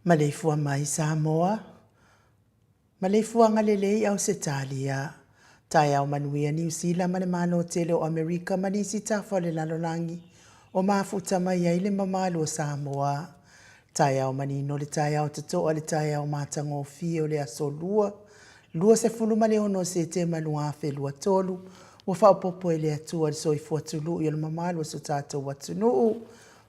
Maleifua mai Samoa, Maleifuaga lelei Ausetalia, Taeao manuia Niu Sila ma le Malo tele o Amerika ma nisi tafa o le lalolagi o mafuta mai ai le mamalu o Samoa. Taeao manino le taeao totoa le taeao matagofie o le aso Lua, 26 o Setema 2023, ua faaopoopo e le Atua le soifua tului o le mamalu o so tatou atunuu.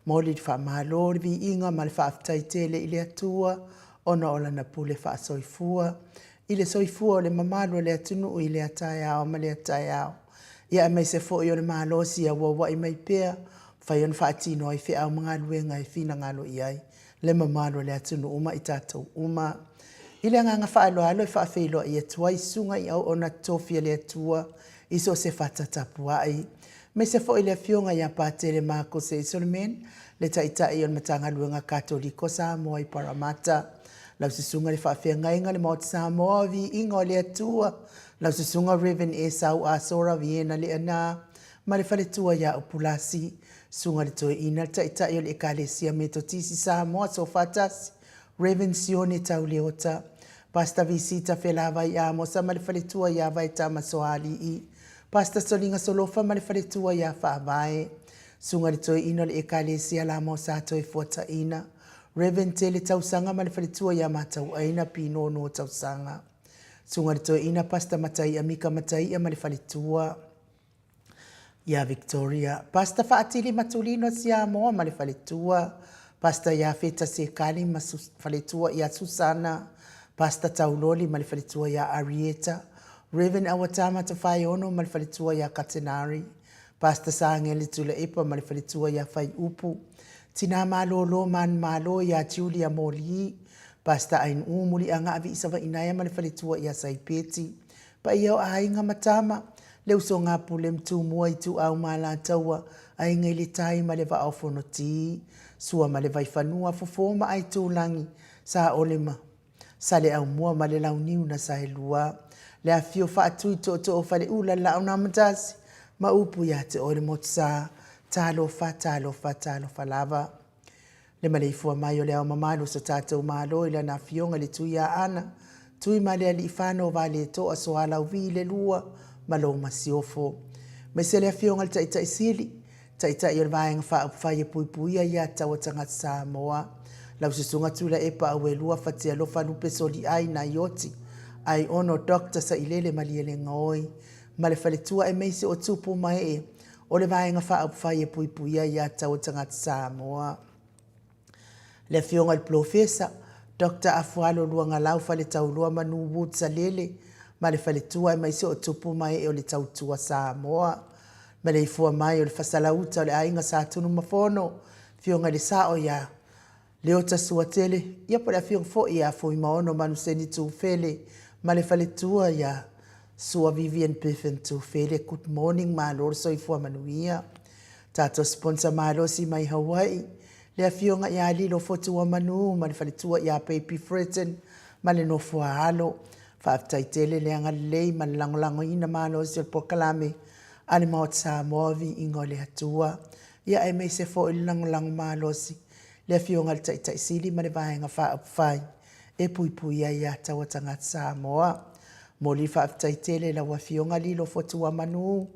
Momoli le faamalo, le viiga ma le faafetai tele i le Atua ona o Lana pule faasoifua i le soifua o le mamalu o le atunuu i lea taeao ma lea taeao, ia aemaise foi o le malosi e auauai mai pea, mafai ona faatino ai feau ma galuega e finagalo i ai le mamalu o le atunuu ma i tatou uma. I le agaga faaaloalo e faafeiloai atu ai susuga i auauna totofi a le Atua i so o se fata tapuai, aemaise foi le Afioga ia Patele Marko Seiselman, le Taitai o le Matagaluega Katoliko Samoa i Paramata, lau Susuga i le Faafeagaiga le Maota Samoa o Viiga o le Atua, lau Susuga Rev. Esau Asora Viena Leaana ma le faletua ia Upulasi, Susuga i le Toeaina, le Taitai o le Ekalesia Metotisi Samoa Soofaatasi, Rev. Sione Tauleota, Pastor Visita Felavai Amosa ma le faletua ia Vaetama Soalii, Pastor Soliga Solofa ma le faletua ia Faavae, Susuga i le Toeaina o le Ekalesia Lamao Sa Toefuataiina, Rev. Tele Tausaga ma le faletua ia Matauaina Pinono Tausaga, Susuga i le Toeaina Pastor Mataia Mika Mataia ma le faletua ia Victoria, Pastor Faatili Matulino Siamoa ma le faletua, Pastor Iafeta Sekali ma faletua ia Susana, Pastor Tauloli ma le faletua ia Arieta, Rev. Awatama Tafaeono ma le faletua ia Katenari, Pastor Sangele Tulaepa ma le faletua ia Faiupu, Tina Malolo Manumalo ia Julia Molii, Pastor Ainuu Muliagavi Savainaea ma le faletua ia Saipeti, Paia o aiga ma tama, le usoga a Pule ma Tumua, Ituau ma Alataua, Aiga i le Tai ma le Vaa o Fonoti, Sua ma le Vaifanua, Fofo ma Aitulagi, Saole ma Saleaaumua ma le Launiu na Saelua. Le afifio faatui tootoo o Faleula le Laaunaamatasi ma upu ia te oe le Motusa. Talofa, talofa, talofa lava. Le maleifua mai o le Ao Mamalu o so tatou Malo i Lana Afioga i le Tuiaana, Tuimalealiifano Vaaletoa Sualauvi le Lua ma lou Masiofo. Aemaise le Afioga i le Taitai Sili, Taitai o le Vaega Faaupufai e Puipuia Ia Tatau a Tagata Samoa, lau Susuga Tuilaepa Auelua Fatialofa Lupe Soliai Naioti, Aiono Doctor Sailele Malielegaoi ma le faletua aemaise o tupu ma ee o le Vaega Faaupufai e Puipuia Ia Tatau a Tagata Samoa. Le Afioga i le Polofesa, Doctor Afualo Luagalau Faletauloa Manu Wood Salele ma le faletua aemaise o tupu ma ee o le Tautua Samoa. Maleifua mai o le Fasalauta o le Aiga Sa Tunumafono, Afioga i le Sao ia Leota Suatele, ia po o le Afioga foi ia Fuimaono Manuseni Tufele ma le faletua ia Sua Vivian Biffen Tufele. Good morning, malo le soifua manuia. Tatou sponsor malosi mai Hawaii, le Afioga ia Lilo Fotuamanu ma le faletua ia Baby Fretton ma le nofo a alo. Faafetai tele le agalelei ma le lagolagoina malosi o le polokalame a le Maota Samoa, Viiga o le Atua. Ia aemaise foi le lagolago malosi le Afioga i le Taitai Sili ma le Vaega Faaupufai e puipuia ai ia taua tagata Samoa. Momoli le faafetai tele i lau Afioga Lilo Fotuamanu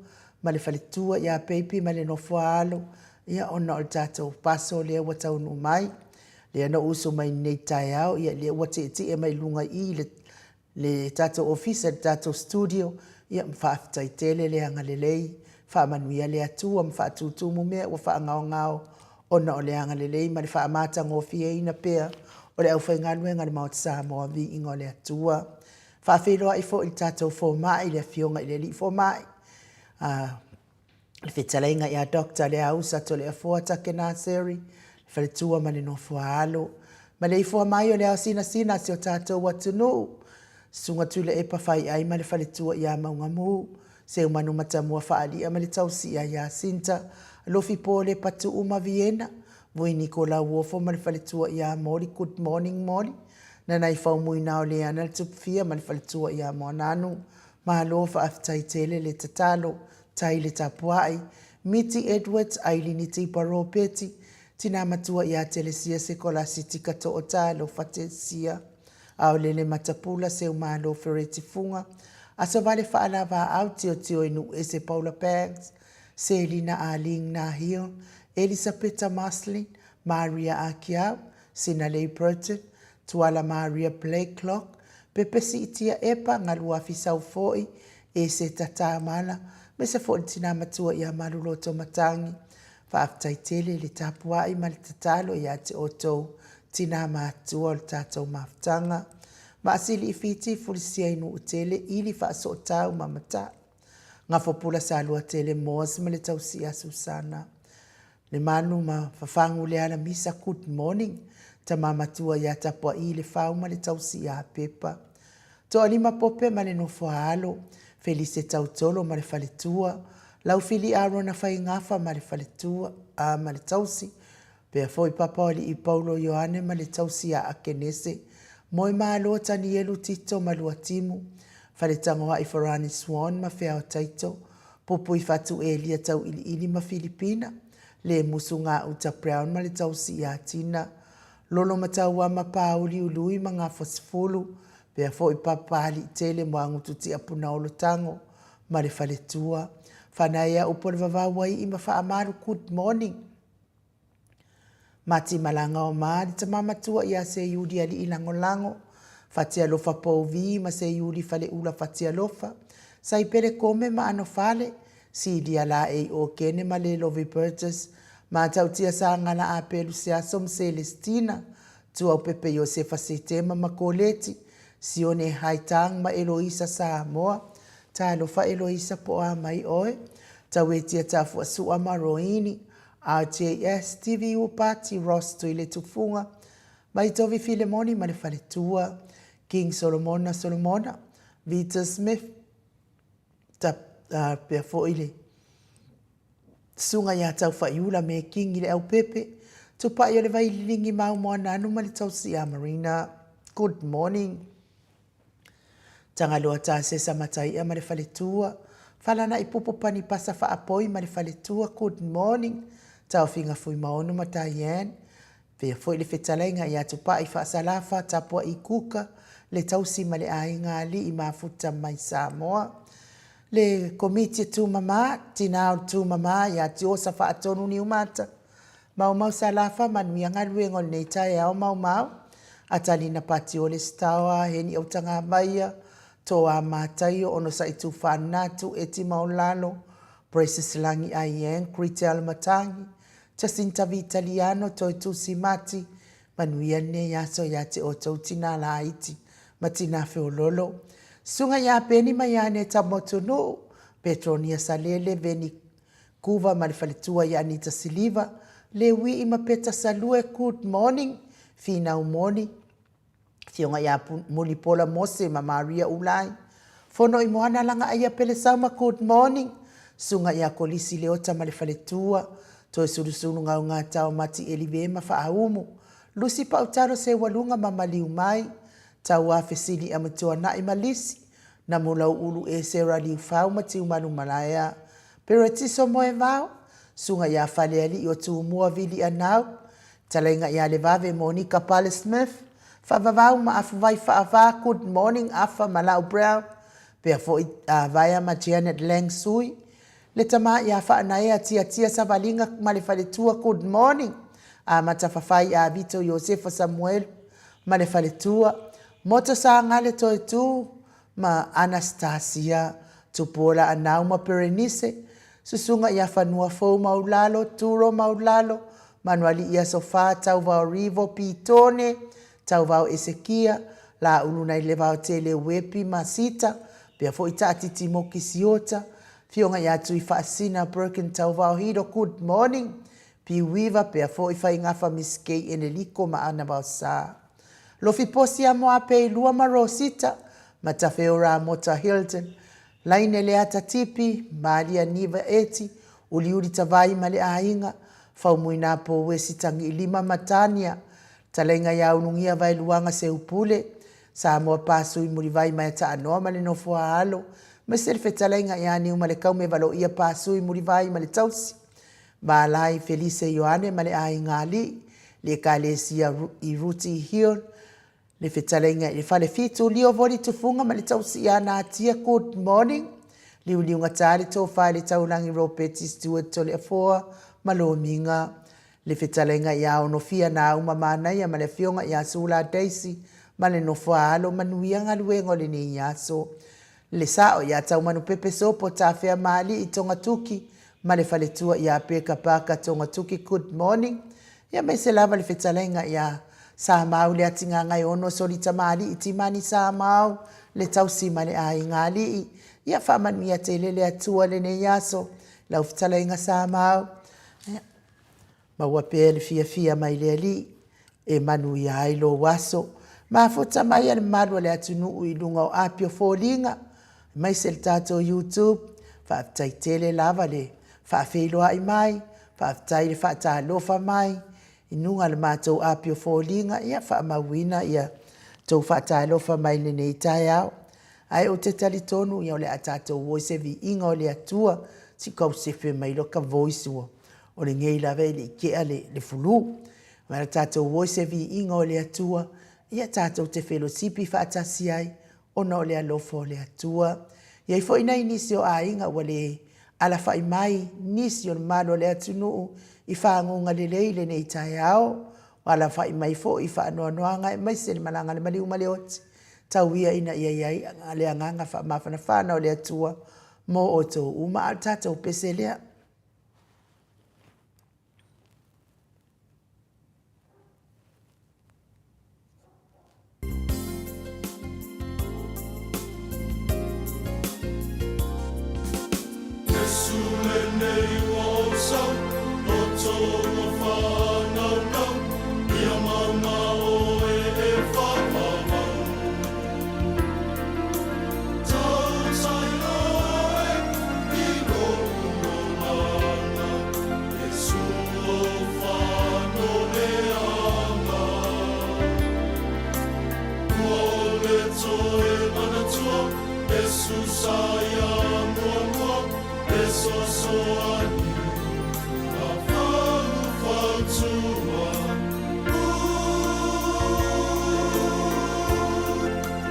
ma le faletua ia Baby ma le nofo a alo, ia ona o le tatou paso lea ua taunuu mai. Lea na ou usu mai nei taeao, ia lea ua tietie mai luga i i le, le tatou ofisa, le tatou studio, ia ma faafetai tele le agalelei, faamanuia le Atua ma faatutumu mea ua faagaogao ona o le agalelei ma le faamatagofieina pea o le aufaigaluega a le Maota Samoa, viiga o le Atua. Faafeiloai foi i le tatou fomai, le Afioga i le Alii Fomai, le fetalaiga ia Doctor Leausa Toleafoa Takenaseri, le faletua ma le nofo a alo. Maleifua mai o le ao sinasina a si o tatou atunuu, Susuga Tuilaepa Faiai ma le faletua ia Maugamu, Seumanu Matamua Faalia ma le tausia ia Sinta, Alofi Pole Patuu ma Viena, Vui Niko Lauofo ma le faletua ia Moli, Good morning Moli, Nanaifau Muinao Leana le Tupufia ma le faletua ia Moananu, Malo faafetai tele le tatalo, tai le tapuai, Miti Edwards, Ailini Tipa Ropeti, Tina Matua ia Telesia Sekolasi Tika Toota Alofa Telesia, Aolele Matapula Seumalo Fereti Fuga, Asovale Faalavaau Tiotio i Nuuese Paula Banks, Selina Arlene Nahil, Elisapeta Maslin, Maria Akiau, Sinalei Burton, Tuala Maria Blakelock, Pepesi Itia Epa, Galuafi Saufoi, Eseta Tamala, aemaise foi le tina matua ia Maluloto Matangi. Faafetai tele i le tapuai ma le tatalo ia te outou tina matutua o le tatou mafutaga. Maasili i Fiti, Fulisia i Nuutele, Ili Faasootau ma Matai. Gafopula Saluatele Moas ma le tausia Susana. Le manu ma fafagu le alamisa good morning tama matua ia tapuaii le fau ma le tausi ia pepa toalima pope ma le nofo a alo felise tautolo ma le faletua laufili arona faigafa ma le faletua a ma le tausi pea foi papa o alii paulo ioane ma le tausi ia akenese moemalo tanielu tito ma luatimu faletagoai farani swan ma feao taito Pupui Fatu Elia Tauiliili ma Filipina, Le Musu Gauta Brown ma le tausi ia Tina, Lolo Matauama Pāuli Ului ma Gafosefulu, pea foi Papaliitele Moagutu Tiapunaolo Tago ma le faletua, Fanaea Upu o le Vavau Aii ma Faamalu Good morning. Matimalaga o Ma le tama matua ia Seiuli Alii Lagolago, Fatialofa Pouvi ma Seiuli Faleula Fatialofa, Saipele Kome ma Anofale, Silia Laei Okene ma Lelovi Burgess, Matautia Sagala Apelu Seaso ma Selestina, Tuaupepe Iosefa Setema ma Koleti, Sione Haitang ma Eloisa Samoa, Talofa Eloisa po o a mai oe, Tauetia Tafuasua ma Roini, RJS, TVU Pati, Ross Tuiletufuga, Vaitovi Filemoni ma le faletua, King Solomona Solomona, Vita Smith, ta, uh, pea foi le susuga ia Taufa'iula me Kingi le Aupepe, Tupa'i o le Vaililingi Mau Moananu ma le tausi ia Marina. Good morning. Tagaloa Tasesa Mataia ma le faletua, Falana'i Pupu Panipasa Faapoi ma le faletua, good morning, Taofiga Fuimaono ma Diane, Faia foi le fetalaiga ia Tupai Faasalafa Tapua'i Kuka, le tausi ma le aiga alii mafuta mai Samoa. Le Komiti e Tumama, Tina o le Tumama ia Tiosa Faatonu Niumata, Maumau Salafa Manuia galuega o lenei taeao Maumau, Atalina Patiole Sitaoa Heni Autagavaia, Toa Mataio Onosai Tufaanatu Eti Maolalo, Precious Lagi Aieng, Kritel Matangi, Jacinta Vitaliano Toetusi Mati, Manuia lenei aso ia te outou tinā laiti ma tinā feololo. Susuga ia Peni ma ia Aneta Motunuu, Petronia Salele, Veni Kuva ma le faletua ia Anita Siliva, Lewii ma Peta Salue, good morning, Finau Moni, Afioga ia Mulipola Mose ma Maria Ulai, Fono i Moana Lagaaia Pelesauma Good morning, Susuga ia Kolisi Leota ma le faletua, Toesulusulu Gaugata o Mati Elive ma Faaumu, Lusi Pautalo Seualuga ma Maliu Mai, Tauā Fesili Amatuana'i ma Lisi, Namulau Ulu Esera Liufau ma Tiumalu Malaea, Peretiso Moevao, Susuga ia Falealii o Tumua Vili Anau, Talaiga ia Levave Monica Pale Smith, Faavavau ma Afuvai Faava Good morning Afa ma Lau Brown, pea foi a Vaea ma Janet Lang Sui, Le tama ia Faanaea Tiatia Savaliga ma le faletua Good morning Amata Fafai a Vito Iosefa Samuelu ma le faletua, Moto Sagale Toetu ma Anastasia Tupuola Anau ma Perenise, Susuga ia Fanuafou Maulalo, Turo Maulalo, Manualii Aso Fa, Tauvao Rivo, Pitone, Tauvao Esekia, Laulu nai Levaotele Uepi ma Sita, pea foi Taatiti Moki Siota, Fioga ia Tui Faasina Birkin Tauvao Hiro Good morning, Piuiva, pea foi Faigafa Miss Kay Eneliko ma Ana Vaosa. Lofi Posi a Moapeilua ma Rosita, Matafeora Mota Hilton, Laine Leata Tipi, Malia Niva Eti, Uliuli Tavai ma le aiga, Faumuina Pouesi Tagiilima ma Tania, Talaiga ia Ulugia Vaeluaga Seupule, Samoa Pasui Mulivai ma Taanoa ma le nofo a alo, aemaise le fetalaiga ia Niumalekaume Valoia Pasui Mulivai ma le tausi, Malai Felise Ioane ma le aiga alii, le Ekalesia i Ruti Hill, Le fetalaiga i le Falefitu, Lio Voli Tufunga ma le tausi ia Natia Good morning, Liuliugata le tofa i le taulagi Ropeti Stewart Toleafoa ma Lomiga. Le fetalaiga ia Onofia Nauma Manaia ma le afioga ia Sula Daisy ma le nofo a alo Manuia galuega o lenei aso. Le sao ia Taumanupepe Sopo Tafea Maalii Togatuki ma le faletua ia Peka Parker Togatuki Good morning Ia maise lava le fetalaiga ia Samau le Atigagaeono Solitamaali'i Timani Samau le tausi ma le aiga alii Ia faamanuia tele le Atua lenei aso lau fetalaiga Samau Ia maua pea le fiafia mai le Alii e manuia ai lou aso. Mafuta mai a le mamalu o le atunuu i luga o api o foliga, aemaise le tatou YouTube. Faafetai tele lava le faafeiloai mai, faafetai le faatalofa mai i luga o le matou api o foliga. Ia faamauina ia tou faatalofa mai lenei taeao. Ae ou te talitonu ia o le a tatou o i se viiga o le Atua, si kau sefe mai loa ka voice ua o lenei lava e le i kea le, le fulu. Ma le tatou o i se viiga o le Atua, ia tatou te felosipi faatasi ai ona o le alofa o le Atua. E i ai foi nai nisi o aiga ua le alafai mai nisi o le mamalu o le atunuu i faguga lelei lenei taeao, ua alafai mai foi i faanoanoaga aemaise le malaga a le maliu ma le oti. Tau ia ina ia i ai le agaga faamafanafana o le Atua mo outou uma, a o le tatou pese lea. Iesu lenei ua ou sau, Loto ua whānaunau, Ia maunga oe e whakawau. Tautai oe i lou Fesoasoani ma faufautua.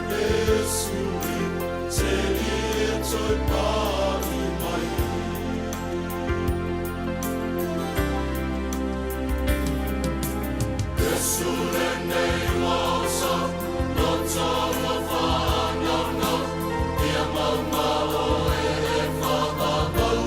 Iesu e te ie toi pa'i mai. Iesu lenei ua ou sau, loto ua faanaunau, ia mau ma oe e faavavau.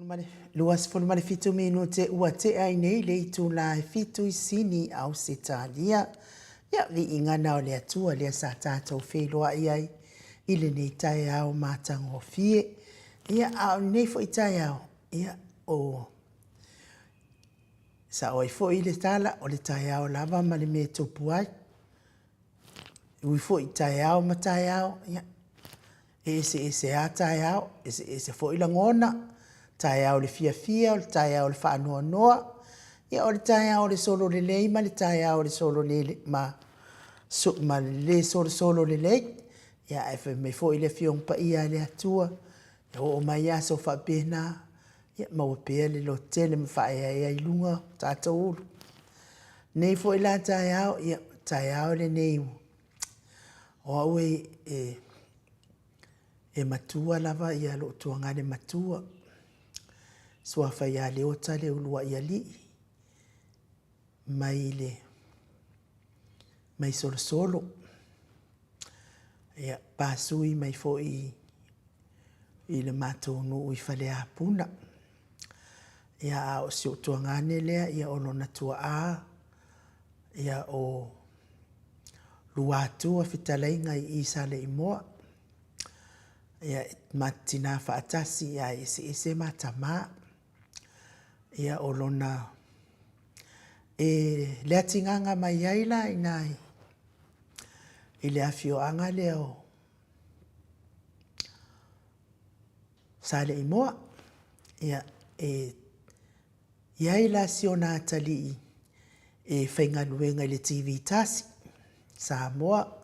27 minute ua tea ai nei le itula e fitu i Sini, Ausetalia. Ia, viiga na o le Atua lea sa tatou feiloai ai i lenei taeao matagofie. Ia, a o lenei foi taeao, ia, o sao ai foi le tala, o le taeao lava ma le mea e tupu ai. E ui foi i taeao ma taeao, ia, e eseese lava taeao, eseese foi lagona, taeao o le fiafia, o le taeao o le faanoanoa, ia o le taeao o le solo lelei ma le taeao o le solo le ma, so, ma le le solosolo lelei. Ia, ae fai mai foi le Afioga Paia a le Atua, e oo mai aso faapena, ia maua pea le lototele ma faaeaea i luga o tatou ulu. Nei foi la taeao, ia, taeao lenei o au e, e, e matua lava ia lou tuagane matua, suafa ia Leota le uluai alii, mai le mai Solosolo, ia, pasui mai foi i le matou nuu i Faleapuna. Ia, a o si ou tuagane lea, ia, o lona tuaa, ia, o Luatua fetalaiga i i Saleimoa. Ia, ma tina faatasi, ia, e eseese ma tama. Ia, o lona, e le atigaga mai ai la ina i le afioaga lea o Saleimoa. Ia, e i ai la si ona atalii e faigaluega i le TV tasi, Samoa.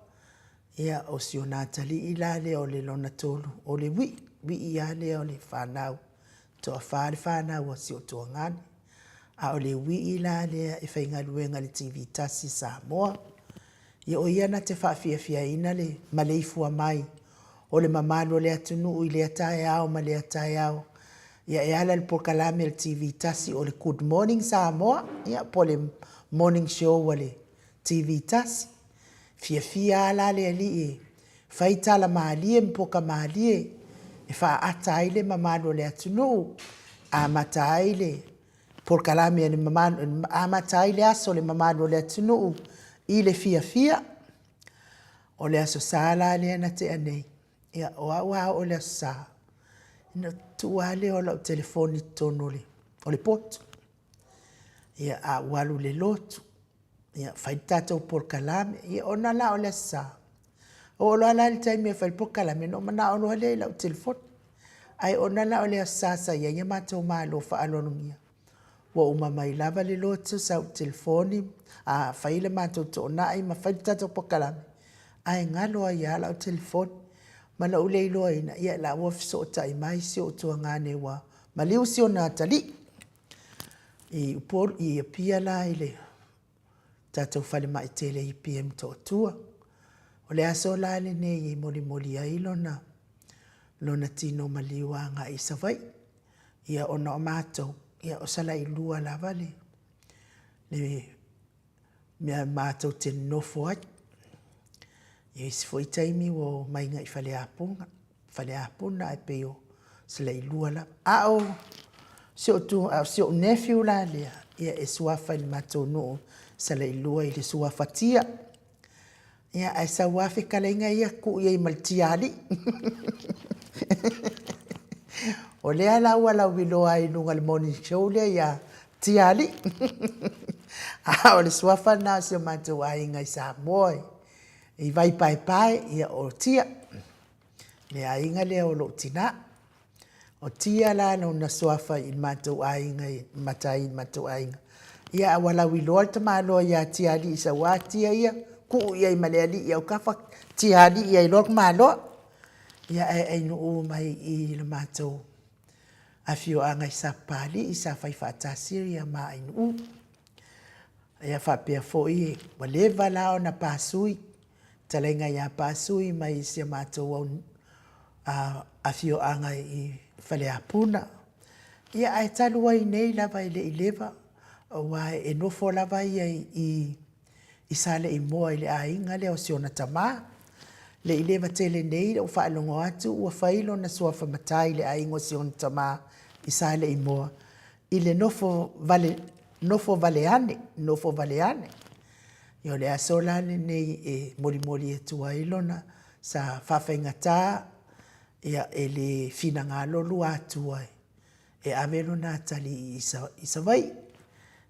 Ia, o si ona atalii la lea o le lona tolu, o le wii, wii lava lea o le fanau. Toafa le fanau a si ou tuagane. A o le wii la lea e faigaluega i le TV tasi Samoa. Ia o ia na te faafiafiaina le maleifua mai o le mamalu o le atunuu i lea taeao ma lea taeao. Ia e ala i le polokalame a le TV tasi o le Good Morning Samoa, ia po o le Morning Show a le TV tasi. Fiafia lava la le alii e fai tala malie ma poka malie e faaata ai le mamalu o le atunuu, amata ai le polokalame a le mamalu, amata ai le aso o le mamalu o le atunuu i le fiafia. O le Aso Sa la lea na tea nei, ia, o au a oo i le Aso Sa, ona tuu lava lea o lau telefoni i totonu o le potu. Ia, a ua alu i le lotu, ia, fai le tatou polokalame. Ia, ona la o le Aso Sa, oo loa la i le taimi e fai le polokalame, ona ou manao loa lea i lau telefoni. Ae ona la o le Aso Sa sa i ai a matou malo faaaloalogia, ua uma mai lava le lotu, sau i le telefoni, a fai le matou toonai ma fai le tatou polokalame, ae galo ai lava lau telefoni. Ma lou le iloaina, ia la ua fesootai mai si ou tuagane ua maliu si ona atalii i Upolu, i Apia la i le tatou falemai tele i Apia i Motootua. O le aso la lenei e molimoli ai lona lona tino maliu agai i Savaii. Ia ona o matou, ia o Salailua lava le le mea matou te nonofo ai. Ia isi foi taimi ua omai agai i Faleapuga, Faleapuna ae pei o Salailua lava. A o si ou tu, a o si ou nephew la lea, ia e suafa i le matou nuu Salailua i le suafa Tia. Ia, ae sau lava fetalaiga ia tuu i ai ma le tialii. O lea la ua lauiloa ai i luga o le morning show lea ia Tialii. A o le suafa lena o si o matou aiga i Samoa i Vaipaepae, ia o Tia, le aiga lea o lou tina. O Tia la lona suafa i le matou aiga i matai i le matou aiga. Ia a ua lauiloa le tamaloa ia Tialii sau a Tia ia, tuu i ai ma le alii i autafa, Tialii ai loa le tamaloa. Ia ae ainuu mai i le matou afioaga i Sapapalii sa fai faatasi ia ma Ainuu. Ia faapea foi ua leva la ona pasui fetalaiga ia Pasui mai si a matou afioaga i Faleapuna. Ia ae talu ai nei lava e le i leva, aua e nofo lava ia i Saleimoa i le aiga lea o si ona tama. Le i leva tele nei ua faalogo atu ua fai lona suafa matai i le aiga o si ona tama. i Saleimoa i le nofo vale, nofo vale ane, nofo vale ane. Ia o le aso la lenei e molimoli atu ai lona sa faafaigata ia e le finagalo Luatua e ave lona atalii i Savaii.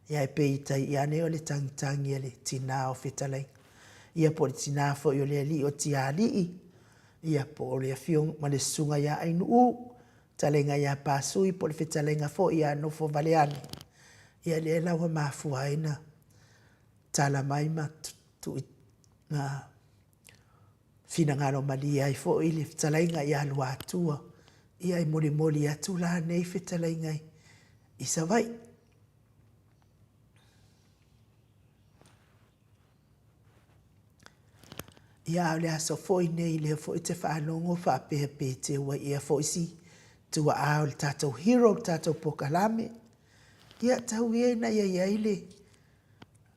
Ia ae peitai ane o le tagitagi a le tina o Fetalaiga, ia po o le tina foi o le alii o Tialii, ia po o le afioga ma le susuga ia Ainuu, fetalaiga ia Pasui po o le fetalaiga foi ia Nofovaleane, ia lea la ua mafua ai ona tala mai ma tuu ma finagalo malie ai foi le fetalaiga ia Luatua, ia e molimoli atu la nei fetalaiga i Savaii. Ia a o le aso foi nei lea foi te faalogo faapea pe teu ai ea foi si tuaa o le tatou hero o le tatou pokalame. Ia tau ia ina ia i ai le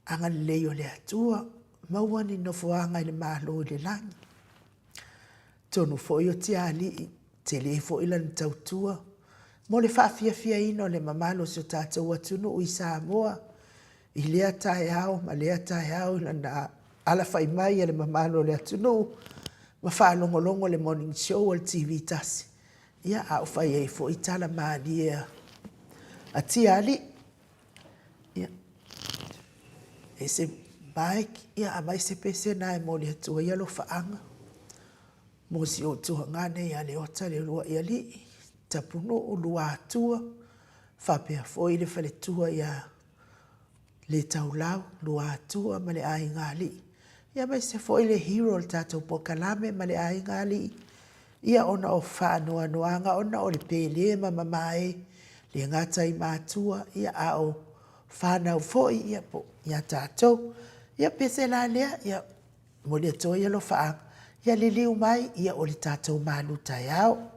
agalelei o le Atua, maua ni nofoaga i le Malo i le lagi. Atonu foi o Tialii, tele foi lana tautua mo le faafiafiaina o le mamalu o si o tatou atunuu i Samoa i lea taeao ma lea taeao i lana alafai mai a le mamalu o le atunuu ma faalogologo le morning show a le TV tasi, ia a o fai ai foi tala malie a Tialii. Ia, e se Mike, ia aumai se pese na e momoli atu ai alofaaga mo si ou tuagane ia Leota le uluai alii, Tapunuu, Luatua, faapea foi le faletua ia Letaulau, Luatua ma le aiga alii, ia aemaise foi le hero o le tatou polokalame ma le aiga alii, ia ona o faanoanoaga ona o le pele ma mamae, le gata i matua, ia a o fanau foi ia po ia tatou. Ia pese la lea, ia momoli atu ai alofaaga, ia liliu mai, ia o le tatou malu taeao.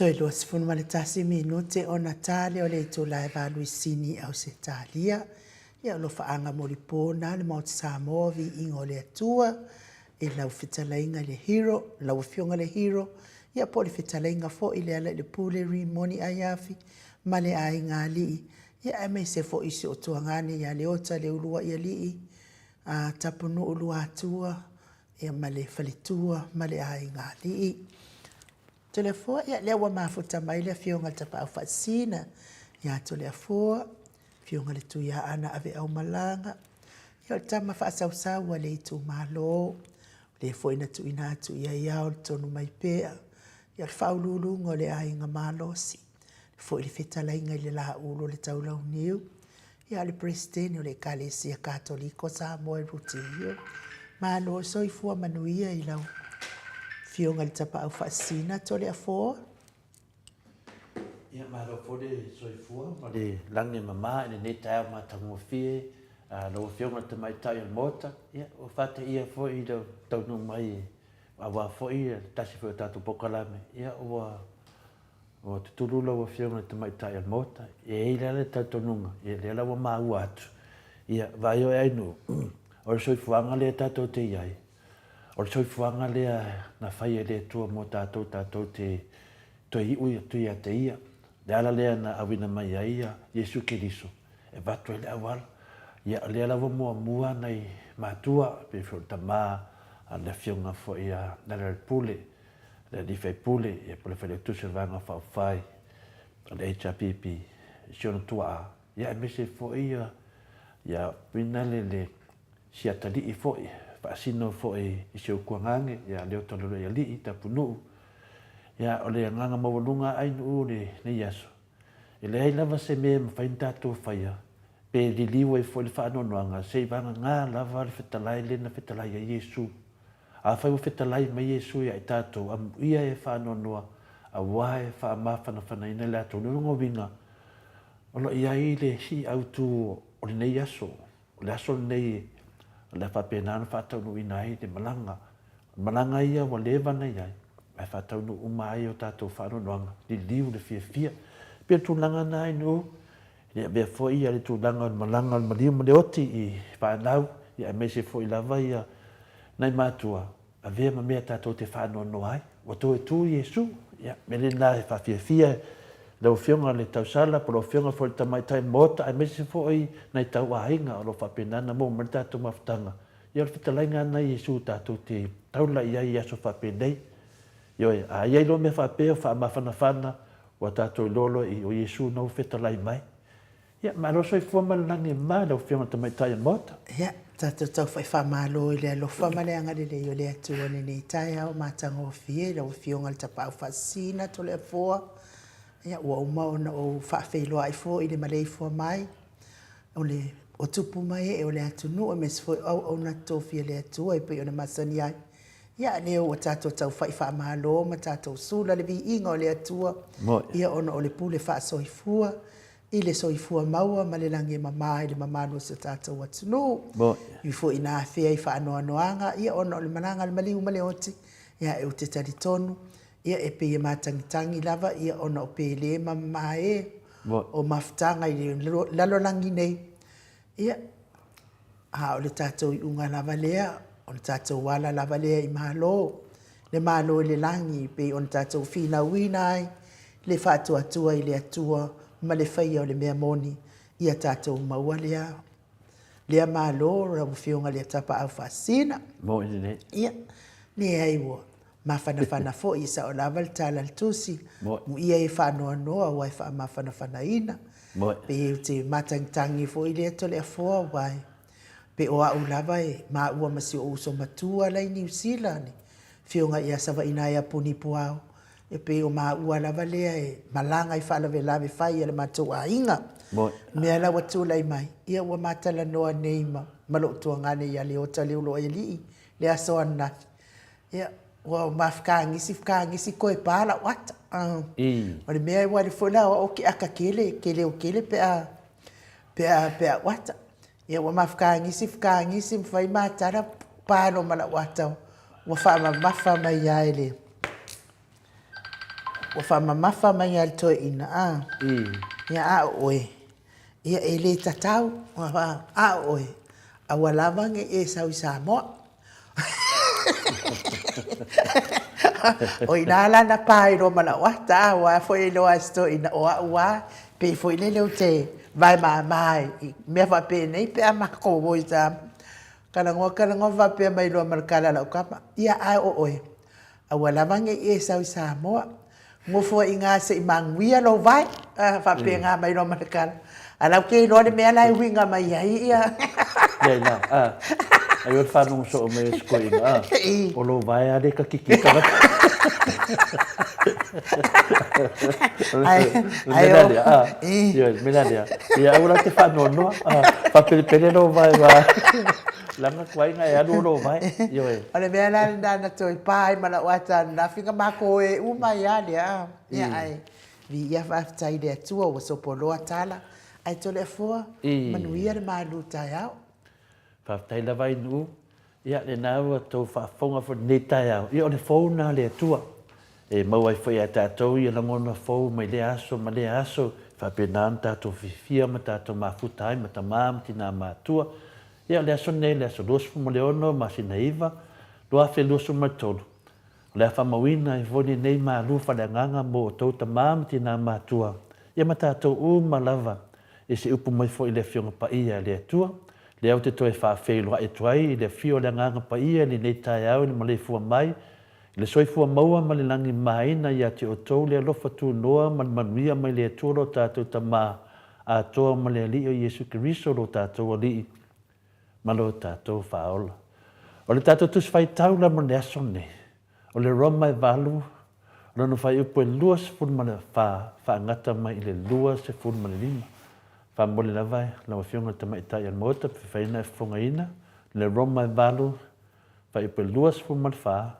Toe 21 minute ona ta lea o le itula e valu i Sini, Ausetalia. Ia, o lofaaga molipo na le Maota Samoa, viiga o le Atua i lau fetalaiga i le Hero, lau Afioga i le Hero, ia po o le fetalaiga foi i le ala i le Pule Rimoni Aiafi ma le aiga alii, ia aemaise foi si ou tuagane ia Leota Leuluaialii, a Tapunuu Luatua, ia ma le faletua ma le aiga alii. Toleafoa, ia lea ua mafuta mai le Afioga i le Tapaau Faasisina ia Toleafoa, Afioga i le Tuiaana Aveaumalaga, ia o le tama faasausau a le itumalo, o le foi na tuuina atu i ai ao le tonu mai pea, ia o le faauluuluga o le aiga malosi, foi le fetalaiga i le Laulu o le Taulauniu, ia o le Peresetene o le Ekalesia Katoliko Samoa i Rute Hill. Malo soifua manuia i lau Afioga i le Tapaau Faasisina Toleafoa. Ia, malo foi le soifua ma le lagi e mama i lenei taeao matagofie a lau Afioga i le Tamaitai o le Maota. Ia, ua faateia foi i lau taunuu mai aua foi le tasi foi o tatou polokalame. Ia, ua Ua tutulu lau Afioga i le Tamaitai o le Maota, e i ai la le talitonuga, ia lea la ua maua atu, ia vaai oe Ainuu, o le soifuaga lea tatou te i ai, o le soifuaga lea na fai e le Atua mo tatou, tatou te toe iu atu ia te Ia. Le ala lea na auina mai ai ia Iesu Keriso e avatu ai le auala. Ia o lea la ua muamua nai matua, pei foi o le tama a le Afioga foi ia Lealailepule, le alii faipule, ia po o le Failautusi o le Vaega Faaupufai o le HRPP, si ona tuaa, ia aemaise foi ia, ia uina le, le si atalii foi, faasino foi i si ou tuagane, ia Leota Loloialii Tapunuu. Ia, o le agaga maualuga a Ainuu o lenei aso, e leai lava se mea e mafai ona tatou faia, pe liliu ai foi le faanoanoaga, se i vagana lava le fetalai lea na fetalai ai Iesu. Afai ua fetalai mai Iesu ia i tatou, amuia e faanoanoa, aua e faamafanafanaina i latou. O lona uiga, o lo o i ai le sii autu o lenei aso, o le aso lenei o le a faapena ona faataunuuina ai le malaga. O le malaga ia ua leva ona i ai, ae faataunuu uma ai o tatou faanoanoaga, liliu le fiafia. E pei o le tulaga lena Ainuu, e le avea foi le tulaga o le malaga o le maliu ma le oti i fanau, aemaise foi lava ia nai matua, avea ma mea tatou te faanoanoa ai. Ua toe tu Iesu. Ia, mea lena e faafiafia lau Afioga i le Tausala, po o lau Afioga foi i le Tamaitai Maota, aemaise foi nai tauaiga o lo o faapena ona maua mai le tatou mafutaga. Ia, o le fetalaiga lena a Iesu tatou te taula i ai i aso faapenei. Ioe, a i ai loa mea faapea ua faamafanafana, ua tatou iloa loa i o Iesu na ua fetalai mai. Ia, malo soifua ma le lagi e mama i lau Afioga i le Tamaitai o le Maota. Ia, tatou taufa'i faamalo i le alofa ma le agalelei o le Atua i lenei taeao matagofie i lau Afioga i le Tapaau Faasisina Toleafoa. Ia, ua uma ona ou faafeiloai foi i le maleifua mai o le o tupu ma ee o le atunuu aemaise foi o auauna totofi a le Atua e pei ona masani ai. Ia, lea ua tatou taufa'i faamalo ma tatou sula le viiga o le Atua, ia ona o le pule faasoifua i le soifua maua ma le lagi e mama i le mamalu o si o tatou atunuu. E ui foi ina afea i faanoanoaga, ia ona o le malaga a le maliu ma le oti, ia ou te talitonu, ia e pei e matagitagi lava ia ona o pele ma mamae o mafutaga i le lalolagi nei. Ia, a o le tatou iuga lava lea, o le tatou ala lava lea i Malo, le Malo i le lagi, pei ona tatou finauina ai le faatuatua i le Atua ma le faia o le mea moni, ia tatou maua lea, lea Malo, lau Afioga i le Tapaau Faasisina. Moni lelei. Ia, leai ua mafanafana foi, e sao lava le tala a le Tusi, muia e faanoanoa aua e faamafanafanaina. Pei ou te matagitagi foi lea Toleafoa aua pe o au lava e maua ma si ou uso matua la i Niu Sila, le Afioga ia Savainaea Puni Puao, e pei o maua lava lea e malaga i faalavelave fai a le matou aiga. Mea la ua tulai mai, ia ua ma talanoa nei ma, ma lou tuagane ia Leota Leuluaialii le aso ananafi. Ia, ua mafukagisi fukagisi koe pa lau ata. O le mea ua foi la o ke aka kele, ke leo kele pe a pe a pe a ata. Ia ua mafukagisi fukagisi ma fai matala pa lo ma lau ata. Ua faamamafa mai ai le. Ua faamamafa mai lava le toeaina, a. Ia, a o oe, ia e le tatau, a o oe, aua lava ne i e sau i Samoa. O ina la na pa ai loa ma lau ata, aua foi e iloa e si toeaina o au lava, pei foi lele ou te vae mama i mea faapenei pe a matou o i Samoa. Talanoa, talanoa faapea mai loa ma le tala a lau tama, ia ae o oe, aua lava ne i e sau i Samoa. Nofo ai i ina se i manuia lou vae, a, faapena mai loa ma le tala. A o la ou te iloa le mea la e uiga mai ai ia. Ia ina, a, ai o le faalogo soo mai o si toeaina, a, o lou vae lava lea e takiki ai tagata. O le mea la lea, a, ioe, le mea la lea, ia aua la e te faanoanoa, a, faapelepele lou vae aua leaga tuai ona e alu o lou vae, ioe. O le mea la lena na toe pa ai ma lau ata ananafi na matou o uma ai lava lea, ia ae viia faafetai i le Atua ua sopoloa tala, ae Toleafoa, manuia le malu taeao. Faafetai lava Ainuu, ia lena ua tou faafofoga foi i lenei taeao, ia o le fou lena a le Atua e maua ai foi ia tatou ia lagona fou mai lea aso ma lea aso, e faapena ona tatou fiafia ma tatou mafuta ai ma tama ma tina matua. Ia o le aso lenei, le aso 26 masina 9, 2023, O le a faamauina ai foi lenei malu faaleagaga mo outou tama ma tina matua, ia ma tatou uma lava, i se upu mai foi i le Afioga Paia a le Atua, lea ou te toe faafeiloai atu ai i le afio o le Agaga Paia i lenei taeao i le maleifua mai i le soifua maua ma le lagi mamaina ia te outou le alofa tunoa ma le manuia mai le Atua lo tatou Tama atoa ma le Alii o Iesu Keriso lo tatou Alii ma lo tatou Faaola. O le tatou Tusi Faitau la mo le aso lenei, o le Roma e 8, lona fuaiupu e 24 faagata mai i le 25. Faamomoli lava lau Afioga i le Tamaitai o le Maota pe fai ona e fofogaina le Roma e 8, fuaiupu e 24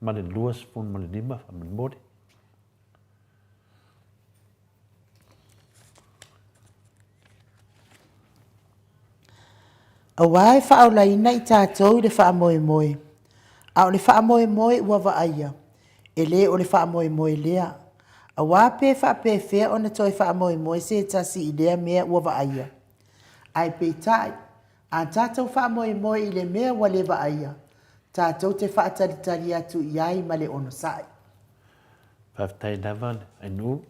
ma le 25 faamolemole. Aua e faaolaina i tatou i le faamoemoe, a o le faamoemoe ua vaaia, e le o le faamoemoe lea. Aua pe faapefea ona toe faamoemoe se tasi i lea mea ua vaaia? Ae peitai, a tatou faamoemoe i le mea ua le vaaia, tatou te faatalitali atu i ai ma le onosai. Faafetai lava Ainuu.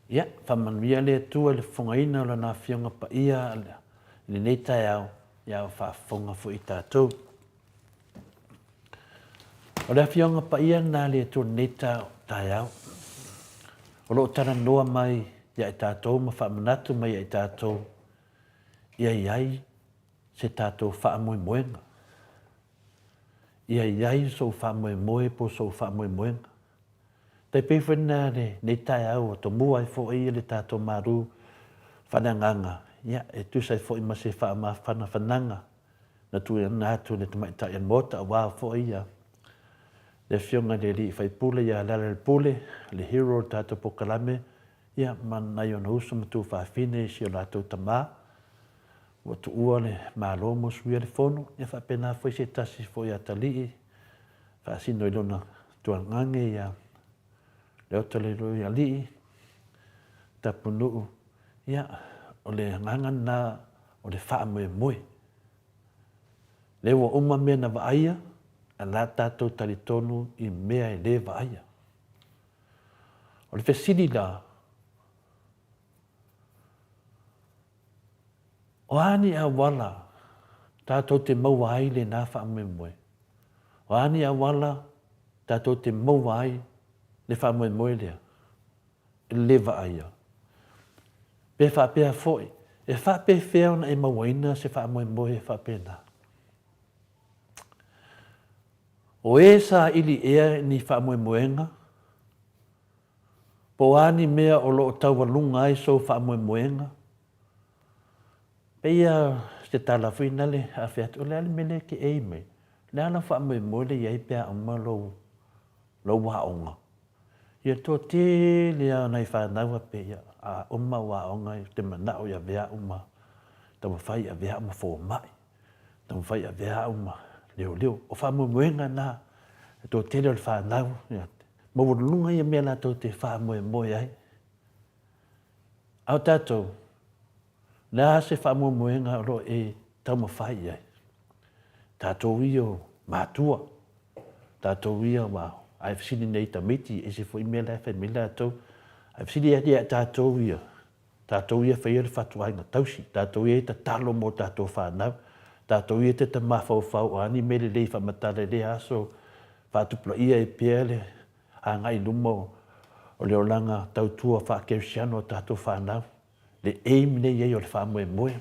Ia, faamanuia le Atua i le fofogaina o Lana Afioga Paia i lenei taeao, ia a o faafofoga foi tatou. O le Afioga Paia lena a le Atua i lenei taeao, o lo o talanoa mai ia i tatou ma faamanatu mai ia i tatou, ia i ai se tatou faamoemoega. Ia i ai sou faamoemoe po o sou faamoemoega. Tai pei foi lena lenei taeao ua tomua ai foi le tatou malu faaleagaga, ia, e tusa ai foi ma se faamafanafanaga na tuuina atu e le Tamaitai o le Maota aua foi ia le Afioga i le Alii Faipule ia Lealailepule, le hero o le tatou polokalame, ia, ma nai ona uso ma tuafafine i si o latou tama ua tuua le Malo ma usuia le Fono, ia faapena foi se tasi foi atalii faasino i lona tuagage ia Leotoleiloialii, Tapunuu, ia, o le agaga lena o le faamoemoe. Lea ua uma mea na vaaia, ae la tatou talitonu i mea e le vaaia. O le fesili la, o a ni auala tatou te maua ai lena faamoemoe? O a ni auala tatou te maua ai le faamoemoe lea e le vaaia? Pe faapea foi, e faapefea ona e mauaina se faamoemoe faapena? O e saili ea ni faamoemoega? Po o a ni mea o lo o taualuga ai sou faamoemoega? Pei a se tala foi nale a fai atu, o le a le mea lea e te ei mai? O le a lau faamoemoe lea e i ai pe a uma lou, lou aoga? Ia toatele lava o nai fanau faapea, ia, a uma au aoga ou te manao e avea au ma taumafai e avea au ma fomai, taumafai e avea au ma leoleo. O faamoemoega na, le toatele o le fanau, ia. maualuluga ia mea latou te faamoemoe ai. A o tatou, o le a se faamoemoega o lo o e taumafai i ai? Tatou ia o matua, tatou ia ua, a e fesili nei i tamaiti, e ese foi mea la e fai mai latou. A e fesili atu ia tatou ia, tatou ia e faia le fatuaiga tausi, tatou ia e tatalo mo tatou fanau, tatou ia e te mafaufau o a ni mea lelei faamatala i lea aso, faatupulaia ai pea le agai i luma o le olaga tautua faa-kerisiano a tatou fanau, le aim lea e i ai o le faamoemoe.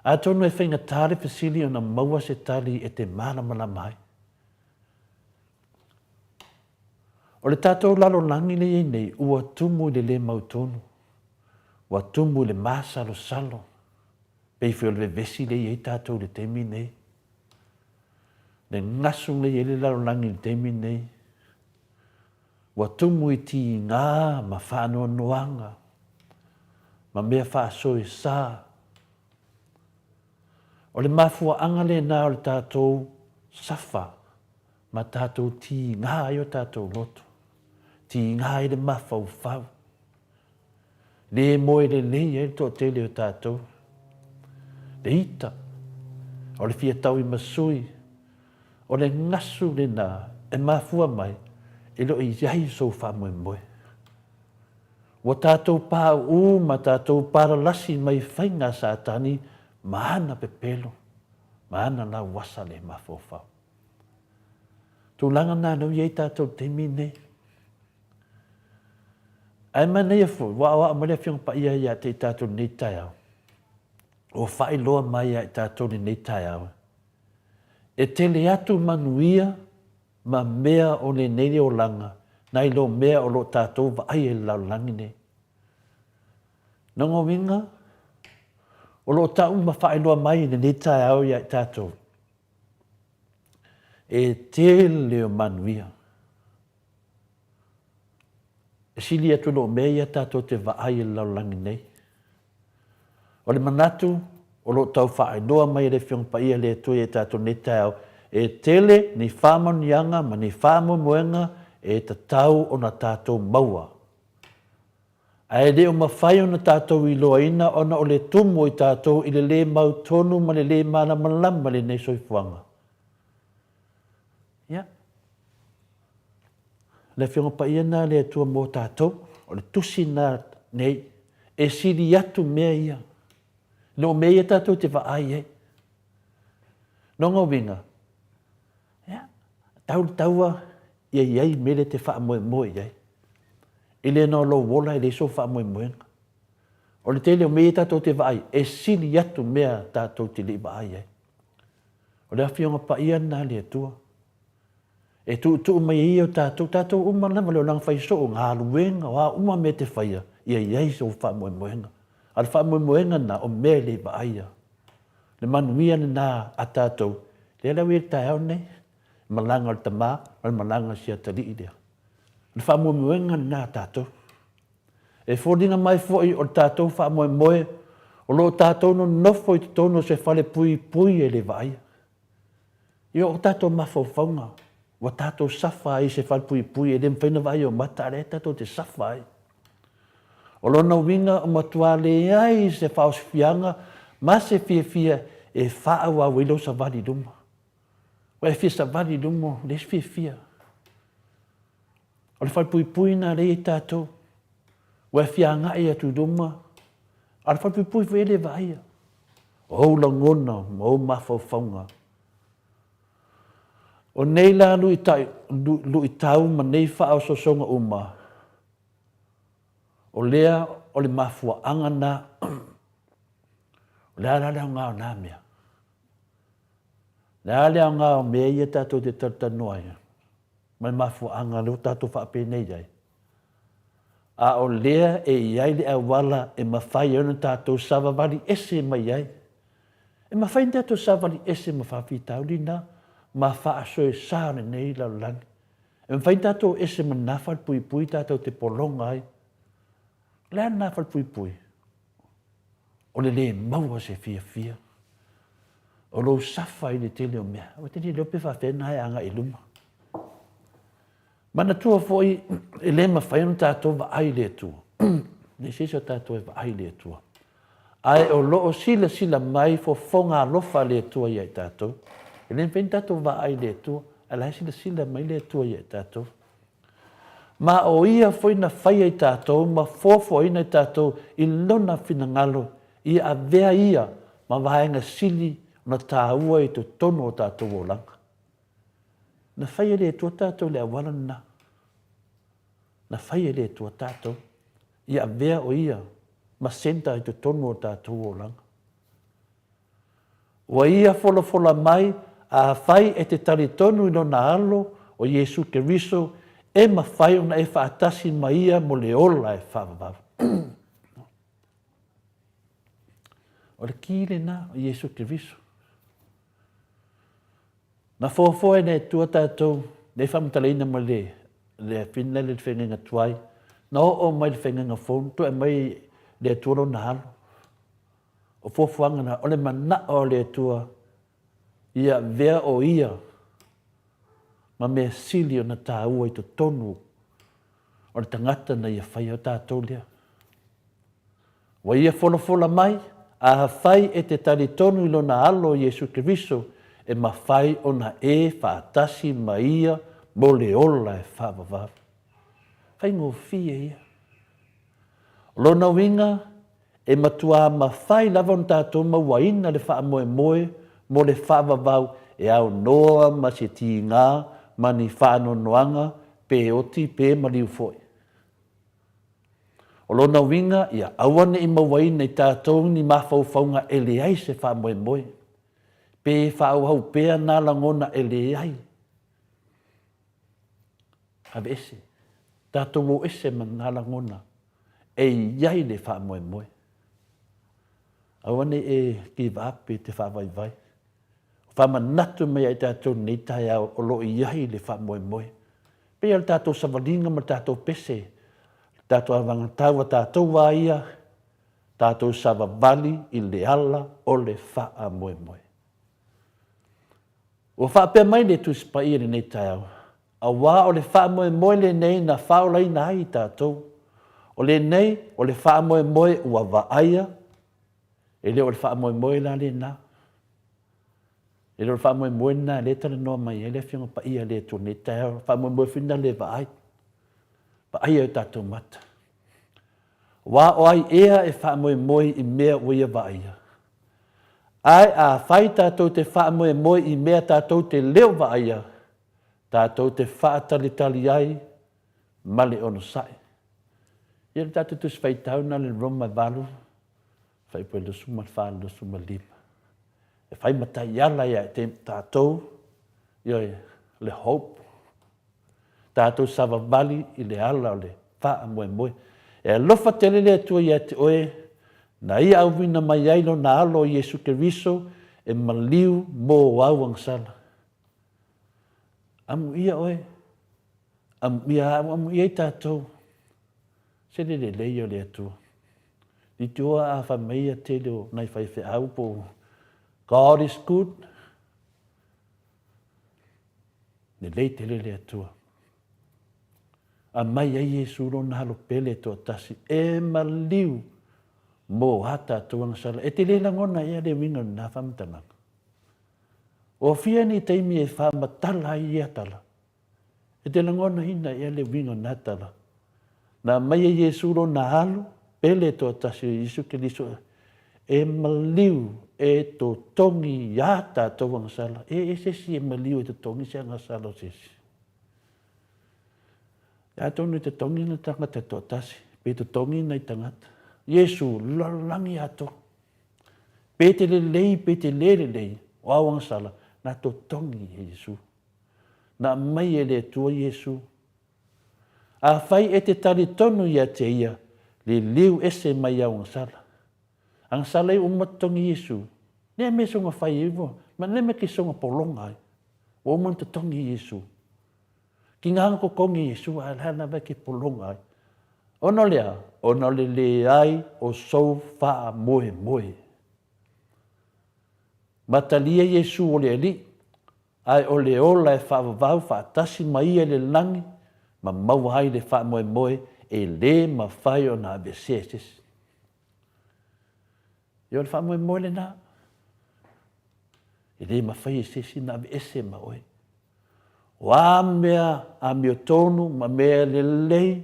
Atonu e faigata le fesili ona maua se tali e te malamalama ai. O le tatou lalolagi lea e i ai nei, ua tumu i le le mautonu, ua tumu i le masalosalo, pei foi o le vevesi lea e i ai tatou i le taimi nei. Le gasu lea e i ai le lalolagi i le taimi nei, ua tumu i tiga ma faanoanoaga ma mea faasoesa. O le mafuaaga lena o le tatou safa ma tatou tiga ai o tatou loto, tiga ai le mafaufau. Le moe lelei ai le toatele o tatou. Le ita, o le fia tauimasui, o le gasu lena e mafua mai e le o i ai sou faamoemoe. Ua tatou pauu ma tatou palalasi mai faiga a Satani ma ana pepelo, ma ana lauasa le mafaufau. Tulaga na lea ua i ai tatou i le taimi lenei. Ae manaia foi, ua aoao mai le Afioga Paia ia te i tatou i lenei taeao, ua faailoa mai ia i tatou i lenei taeao, e tele atu manuia ma mea o lenei olaga nai lo mea o lo o tatou vaaia i le lalolagi nei. Lona uiga, o lo o tau ma faailoa mai i lenei taeao ia i tatou, e tele o manuia. E sili atu i lo mea ia tatou te vaai i le lalolagi nei. O le manatu o lo o tau faailoa mai e le Afioga Paia le Atua ia tatou nei taeao, e tele ni faamanuiaga ma ni faamoemoega e tatau ona tatou maua. Ae le o mafai ona tatou iloaina ona o le tumu o i tatou i le lē mautonu ma le lē malamalama i lenei soifuaga. Ia, le Afioga Paia lena a le Atua mo tatou, o le tusi lena nei, e sili atu mea ia, i lo mea ia tatou te vaai ai. Lona uiga, ia, tau le taua ia i ai mea lea e te faamoemoe i ai. E le na o lou ola e leai sou faamoemoega. O le tele o mea ia tatou te vaai, e sili atu mea tatou te le i vaai ai. O le Afioga Paia lena a le Atua. E tuutuu mai ai ia o tatou, tatou uma lava le olaga fai soo, galuega, o a uma mea e te faia, ia i ai sou faamoemoega. A o le faamoemoega lena, o mea e le vaaia. Le manuia lena a tatou, lea la ua i ai le taeao lenei, malaga o le tama, o le malaga a si atalii lea. O le faamoemoega lena a tatou. E foliga mai foi o le tatou faamoemoe o lo o tatou nonofo i totonu o se fale puipui e le vaaia. Ia o tatou mafaufauga, ua tatou safa ai i se fale puipui e le mafai ona vaaia o mata, a o lea tatou te safa ai. O lona uiga, ua matua leai se faaosifiaga ma se fiafia e faaauau ai lou savali i luma. Ua e fia savali i luma, leai se fiafia. O le falepuipui lena lea e i ai tatou. Ua e fia agai atu i luma, a o le falepuipui foi e le vaaia. O ou lagona ma ou mafaufauga. O nei la luitau ma nei faaosoosoga uma, o lea o le mafuaaga lena, o le a la le aoga o na mea? O le a le aoga o mea ia tatou te talatalanoa ai ma le mafuaaga lea ua tatou faapenei ai? A o lea e i ai le auala e mafai ai ona tatou savavali ese mai ai. E mafai ona tatou savali ese ma faafitauli na ma faasoesa o lenei lalolagi. E mafai ona tatou ese ma lena falepuipui tatou te pologa ai. O le a lena falepuipui? O le le maua se fiafia. O lou safa i le tele o mea. Ua te le iloa pe faafefea ona e agai i luma. Manatua foi, e le mafai ona tatou vaai i le Atua. Leai se isi o tatou e vaai i le Atua. Ae o lo o silasila mai fofoga alofa a le Atua ia i tatou. E le mafai ona tatou vaai i le Atua, ae la e silasila mai le Atua ia i tatou. Ma o Ia foi na faia i tatou ma foafoaina i tatou i Lona finagalo ia avea Ia ma vaega sili ona taua i totonu o tatou olaga. Na fai e le Atua tatou i le auala lena. Na fai e le Atua tatou ia avea o Ia ma centre i totonu o tatou olaga. Ua Ia folafola mai, afai e te talitonu i Lona Alo, o Iesu Keriso, e mafai ona e faatasi ma Ia mo le ola e faavavau. O le ki lena o Iesu Keriso. Na foafoa e le Atua tatou, lea e faamatalaina mai le, le afina le feagaiga tuai, na oo mai le feagaiga fou, na toe aumai le Atua lona alo. O fuafuaga na, o le manao o le Atua ia avea o Ia ma mea sili ona taua i totonu o le tagata na Ia faia, o tatou lea. Ua Ia folafola mai, afai e te talitonu i Lona Alo Iesu Keriso, e mafai ona e faatasi ma Ia mo le ola e faavavau. Faigofie ia. O lona uiga, e matuā mafai lava ona tatou mauaina le faamoemoe mo le faavavau e aunoa ma se tiga ma ni faanoanoaga pe oti pe maliu foi. O lona uiga, ia aua ne i mauaina i tatou ni mafaufauga e leai se faamoemoe, pe faaauau pea nā lagona e leai. Aveese, tatou o ese ma nā lagona e i ai le faamoemoe. Aua ne i e give up i te faavaivai. Faamanatu mai ia i tatou i lenei taeao o lo o i ai le faamoemoe. E pei o le tatou savaliga ma le tatou pese, le tatou avagatau a tatou a ia, tatou savavali i le ala o le faamoemoe. Ua faapea mai le Tusi Paia i lenei taeao, Aua o le faamoemoe lenei na faaolaina ai i tatou. O lenei, o le faamoemoe ua vaaia, e le o le faamoemoe la lena. E le o le faamoemoe lena lea e talanoa mai ai le Afioga Paia a le Atua i lenei taeao, o le faamoemoe foi lena le vaai, vaaia e o tatou mata. Aua o ai ea e faamoemoe i mea ua ia vaaia? Ae afai tatou te faamoemoe i mea tatou te le o vaaia, tatou te faatalitali ai ma le onosai. Ia le tatou Tusi Faitau na le Roma 8, fuaiupu e 24 i le 25. E fai ma taiala ia te tatou, ioe, le hope. Tatou savavali i le ala o le faamoemoe. E alofa tele le Atua ia te oe, na Ia auina mai ai Lona Alo o Iesu Keriso e maliu mō au agasala. Amuia oe, amuia au, amuia i tatou. Se le lelei o le Atua. Litioa a fai mai ia tele o nai faifeau po o God is good. Lelei tele le Atua. Aumai ai Iesu lona alo pele toatasi e maliu mō a tatou agasala. E te le lagona ea le uiga o lena faamatalaga? Ua fia ni taimi e faamatala ai ia tala? E te lagonaina ea le uiga o na tala? Na aumai e Iesu lona alo pele toatasi o Iesu Keriso e maliu e totogi iā tatou agasala. E e se isi e maliu e totogi se agasala o se isi. Atonu e totogi na tagata toatasi, pe totogi nai tagata. Iesu, lalolagi atoa. Pe te lelei, pe te le lelei, o au agasala, na totogi e Iesu. Na aumai e le Atua Iesu. Afai e te talitonu ia te ia, liliu ese mai au agasala. Agasala i uma totogi Iesu. Nea mea songa fai ai ua, ma nea mea ke songa polonga ai. Ua uma ona totogi Iesu. Ki ngā totogi Iesu a la lava ke polonga ai. Ona o le a? Ona o le leai o sou faamoemoe. Matalia Iesu o le Alii, ae o le ola e faavavau faatasi ma Ia i le lagi. ma maua ai le faamoemoe e lē mafai ona aveesea e se isi. Ia o le faamoemoe lenā, e lē mafai e se isi ona aveese ma oe. O a mea amiotonu ma mea lelei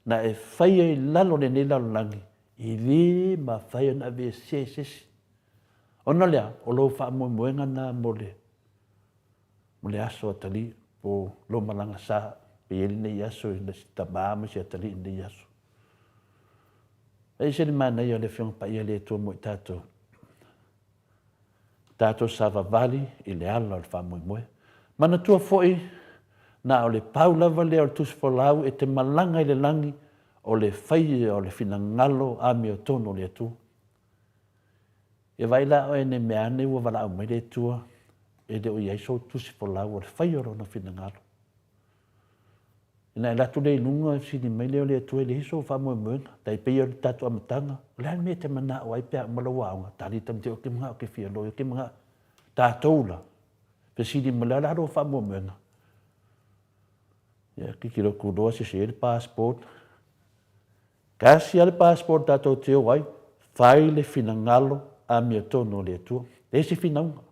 na e faia i lalo o lenei lalolagi, e lē mafai ona aveesea e se isi. Ona o le a? O lou faamoemoega lena mo le mo le aso atalii po o lou malaga sa pe i ai lenei aso i si tama ma si atalii i lenei aso. E ese le manaia o le Afioga Paia a le Atua mo i tatou. Tatou savavali i le ala o le faamoemoe. Manatua foi, na o le pau lava lea o le Tusi Folau e te malaga i le lagi, o le faia o le finagalo amiotonu o le Atua. Ia vaai la oe ne i mea ane ua valaau mai le Atua e le o i ai sou tusi folau o le faia o Lona finagalo. Ona e alu atu lea i luga e fesili mai lea o le Atua e leai sou faamoemoega, tai pei o le tatou amataga, o le a le mea e te manao ai pe a uma lau aoga? Tali le tamaitiiti, ou te manao ou te fia loia, ou te manao. Tatou la, fesili mai, o le a lou faamoemoega? Ia, tilotilo atu loa sese le passport. Tasi lava le passport tatou te o ai, fai le finagalo amiotonu o le Atua. Leai se finauga.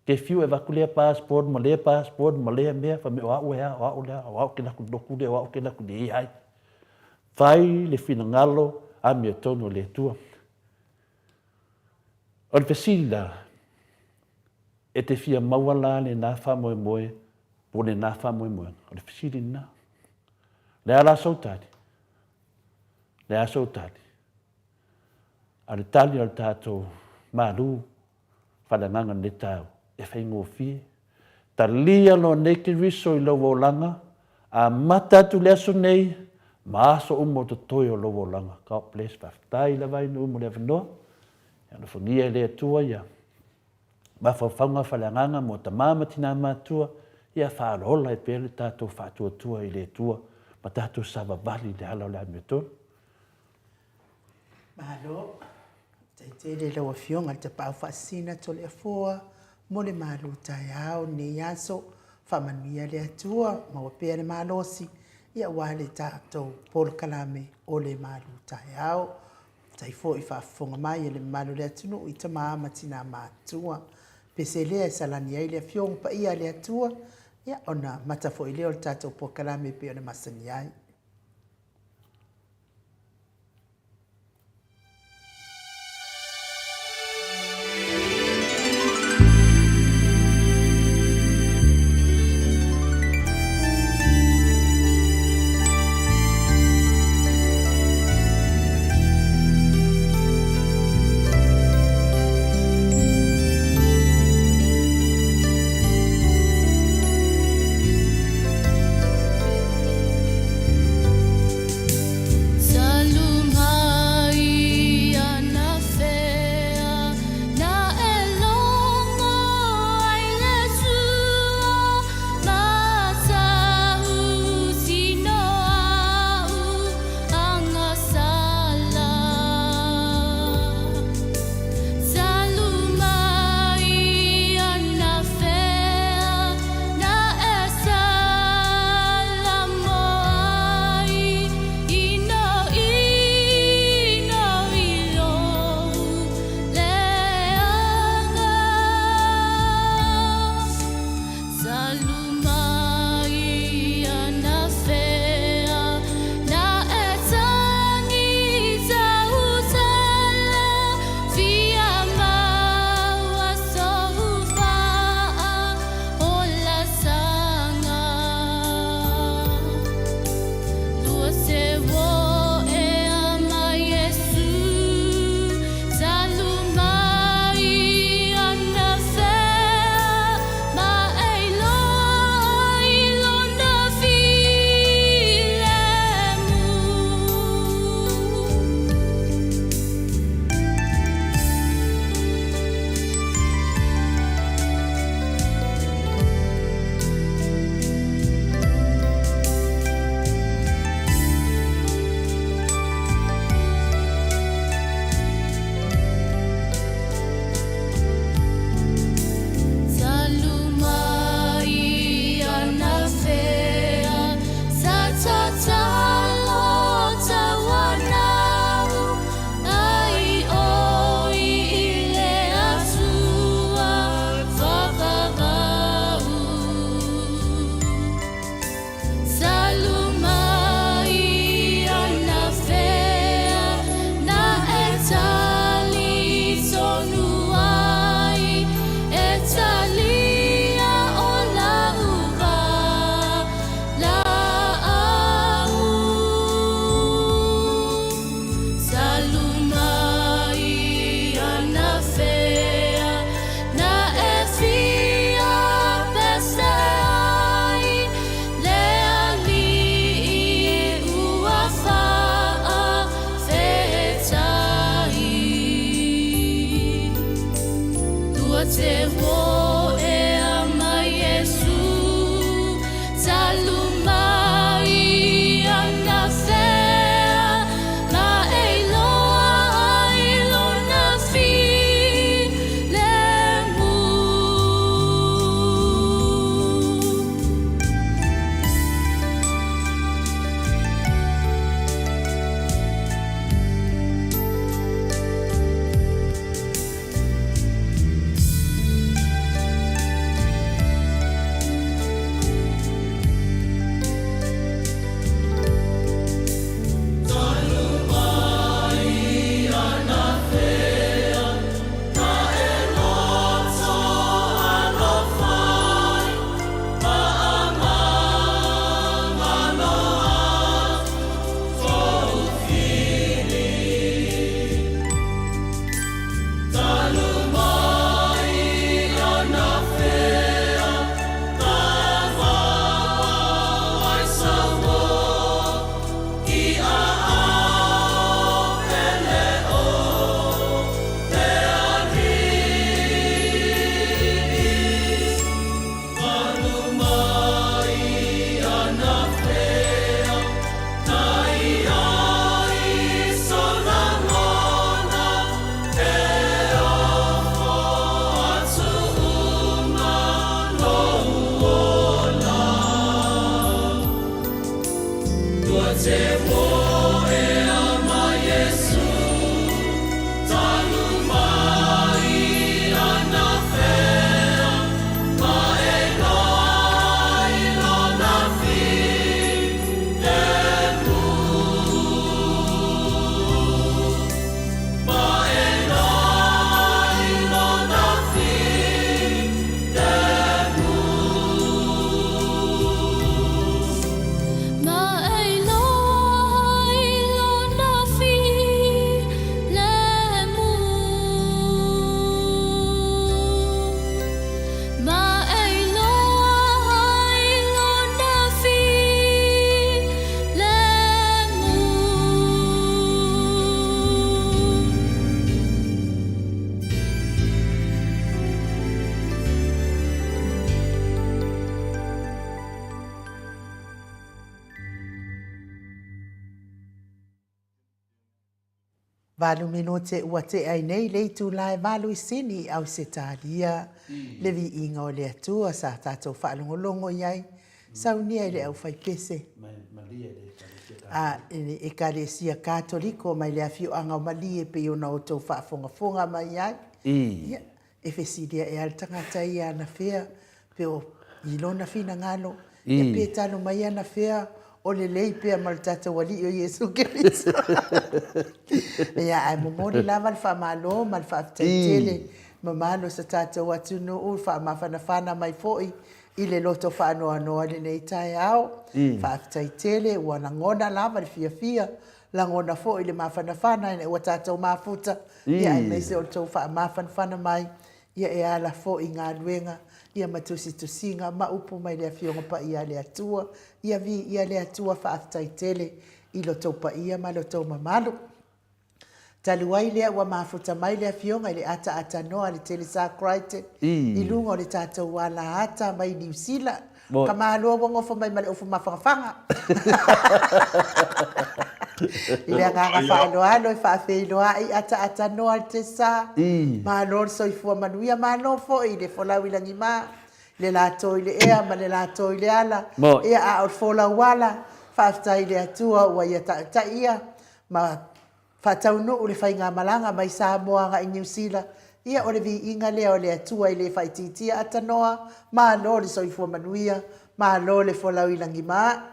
Te fiu e avatu lea passport ma lea passport ma lea mea, fai mai o au e a, o au le a, o au ou te alu atu i le lotu lea, o au ou te alu atu i le leai. Fai le finagalo amiotonu o le Atua. O le fesili la, e te fia maua la lena faamoemoe po o lena faamoemoega? O le fesili lena. O le a la sou tali? O le a sou tali? A o le tali o le tatou malu faaleagaga i lenei taeao, e faigofie. Talia loa nei Keriso i lou olaga, amata atu i le aso nei ma aso uma o totoe o lou olaga. God bless. Faafetai lava i nuu mo le avanoa. Ia alofagia e le Atua ia mafaufauga faaleagaga mo tama ma tina matutua, ia faaolaola ai pea le tatou faatuatua i le Atua ma tatou savavali i le ala o le amiotonu. Malo. Faafetai tele i lau Afioga i le Tapaau Faasisina Toleafoa mo le malu taeao i lenei aso. Faamanuia le Atua, maua pea le malosi aua le tatou polokalame o le malu taeao. Faafetai foi i faafofoga mai a le mamalu o le atunuu i tama ma tina matutua. Pese lea e salani ai le Afioga Paia a le Atua, ia ona mata foi lea o le tatou polokalame e pei ona masani ai. Valu minute ua tea ai nei le itula e valu i Sini i Ausetalia, le viiga o le Atua sa tatou faalogologo i ai, saunia i le aufaipese a le Ekalesia Katoliko mai le afioaga o Malie pei ona outou faafogafoga mai ai. Ia, E fesilia ea le tagata ia anafea pe o i lona finagalo, ia pe talo mai anafea o lelei pea ma le tatou Alii o Iesu Keriso. Ia, ae momoli lava le faamalo ma le faafetai tele mamalu o se tatou atunuu faamafanafana mai foi i le loto faanoanoa i lenei taeao. Faafetai tele, ua lagona lava le fiafia lagona foi le mafanafana ina ua tatou mafuta, ia aemaise o le tou faamafanafana mai, ia e ala foi i galuega, ia ma tusitusiga ma upu mai le Afioga Paia a le Atua, ia viia le Atua, faafetai tele i lo tou paia ma lo tou mamalu. Talu ai lea ua mafuta mai le Afioga i le Ataatanoa a le Telesa Crichton i luga o le tatou alaata mai Niu Sila, Ka malo ua nofo mai ma le ofu mafangafaga. I le agaga faaaloalo e faafeiloai ataatanoa le Tesa. Malo le soifua manuia, malo foi i le folau i lagima, le lato i le ea ma le lato i le ala. Ia a o le folau ala, faafetai i le Atua ua ia taitaia ma Faataunuu le faigamalaga mai Samoa agai Niu Sila, ia o le viiga lea o le Atua e le faaitiitia atanoa, malo le soifua manuia, malo le folau i lagi ma.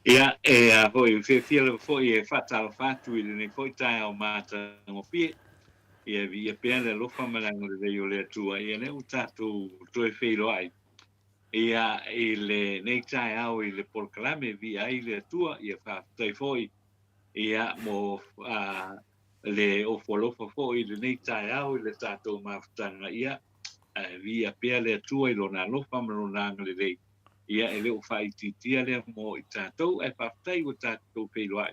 Ia, e a foi, fiafia lava foi e faatalofa atu i lenei foi taeao matagofie. Ia, viia pea le alofa ma le agalelei o le Atua, ia lea ua tatou toe feiloai Ia, i lenei taeao i le polokalame Viia ai le Atua, ia faafetai foi ia mo le ofo alofa foi i lenei taeao i le tatou mafutaga. Ia, viia pea le Atua i Lona alofa ma Lona agalelei. Ia, e le o faaitiitia lea mo i tatou, ae faafetai ua tatou feiloai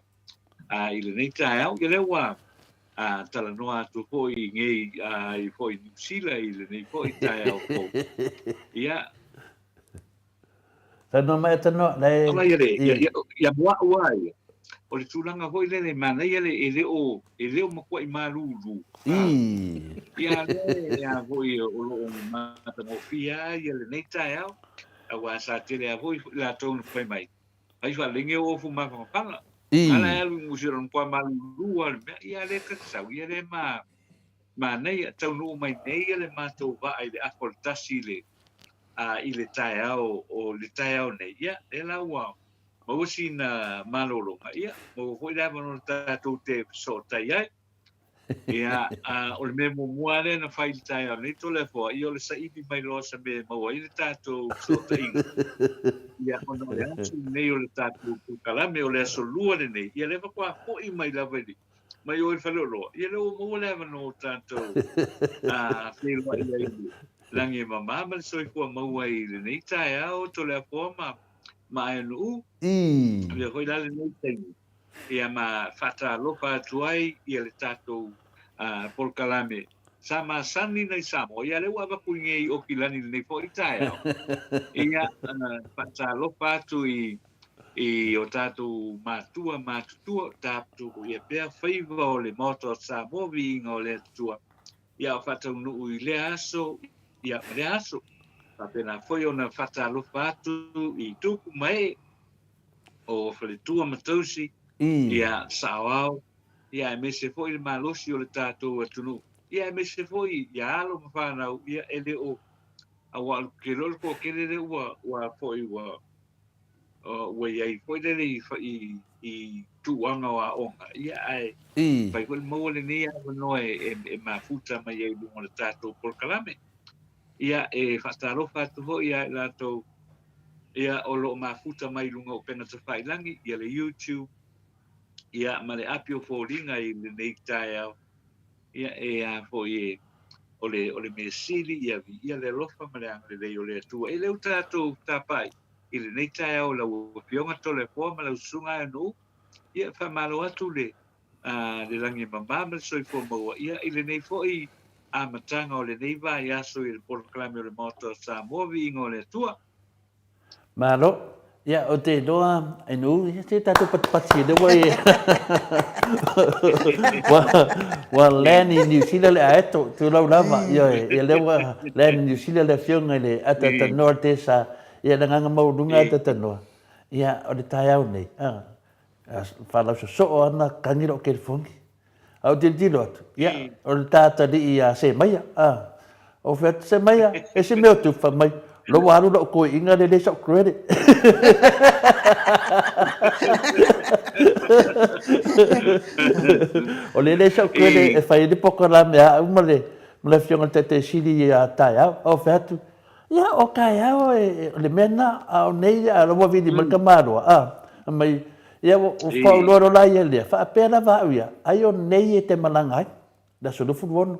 i lenei taeao. Ia, lea ua talanoa atu foi i nei i foi Niu Sila i lenei foi taeao fou. Ia. Talanoa mai Tanoa, la e. Ala ia le, ia, ia, ia moa'u a ia. O le tulaga foi lele manaia le e le o e le o matuai malulu. Ia lea e a foi o lo o matagofie a ia lenei taeao, aua sa tele a foi latou na fai mai. Ai faalenge o ofu mafanafana. Ala e alu i Niu Sila matua malulu lava le mea, ia lea ta te sau, ia lea ma manaia, taunuu mai nei ia le matou vaa i le afa o le tasi i le i le taeao o le taeao nei, ia lea la ua maua sina malologa, ia maua foi le avanoa tatou te fesootai ai. Ia, o le mea muamua lava lea na fai i le taeao nei Toleafoa, ia o le saili mai loa o se mea e maua ai le tatou fesootaiga. Ia, ona o le aso lenei o le tatou polokalame, o le aso Lua lenei, ia lea faatoa foi mai lava i le, mai o i le faleoloa, ia lea ua maua le avanoa o tatou feiloai ai i le lagi e mama ma le soifua maua i lenei taeao Toleafoa ma ma Aeanuu. Avea foi la lenei taimi ia ma faatalofa atu ai ia le tatou polokalame sa masani nai Samoa, ia lea ua avatu i nei Okilani i lenei foi taeao, ia faatalofa atu i i o tatou matua matutua, tatou ia pea faiva o le Maota o Samoa, viiga o le Atua, ia o faataunuu i lea aso, ia ma lea aso. Faapena foi ona faatalofa atu i tupu ma ee. o faletua ma tausi, ia, saoao, ia, aemaise foi le malosi o le tatou atunuu, ia, aemaise foi ia alo ma fanau, ia, e le o, aua ou te iloa o le toatele lea ua, ua foi ua, ua i ai foi lele i, i, i tulaga o aoga, ia, ae fai foi le maua lenei avanoa e, e, e mafuta mai ai i luga o le tatou polokalame. Ia, e faatalofa atu foi ia i latou, ia, o lo o mafuta mai i luga o upega tafailagi, ia le YouTube, ia, ma le api o foliga i lenei taeao, ia, e a foi e, o le, o le mea sili, ia viia le alofa ma le agalelei o le Atua. E le o tatou tapai i lenei taeao lau Afioga Toleafoa ma lau Susuga Aeanuu, ia, faamalo atu le, a le lagi e mama ma le soifua maua, ia, i lenei foi amataga o lenei vaiaso i le polokalame o le Maota o Samoa, Viiga o le Atua. Malo. Ia, ou te iloa, Ainuu, ia se tatou patipati lea ua e... ua, ua land i New Zealand le aeto, tulou lava. Ia, ia lea ua land i New Zealand le afioga i le atatanoa le tesa. Ia, le agaga maualuga atatanoa. Ia, o le taeao nei, a, Faalausoosoo ana kagi lou telefoni. A ou tilotilo atu, ia, o le tatalii ia Semaia. A, ou fai atu, Semaia, e se mea o tupu, fai mai, o lea ua alu lau toeaina lea e leai sau credit. O lea e leai sau credit e fai ai le polokalame a au ma le Afioga i le Taitai Sili ia taeao. Ou fai atu, Ia, o taeao e, o le mea lena, a o nei, a ua vili mai le tamaloa, a, fai mai, ia, ua faauloa loa la ia lea, faapea lava au ia, ai o nei e te malaga ai, le aso 26.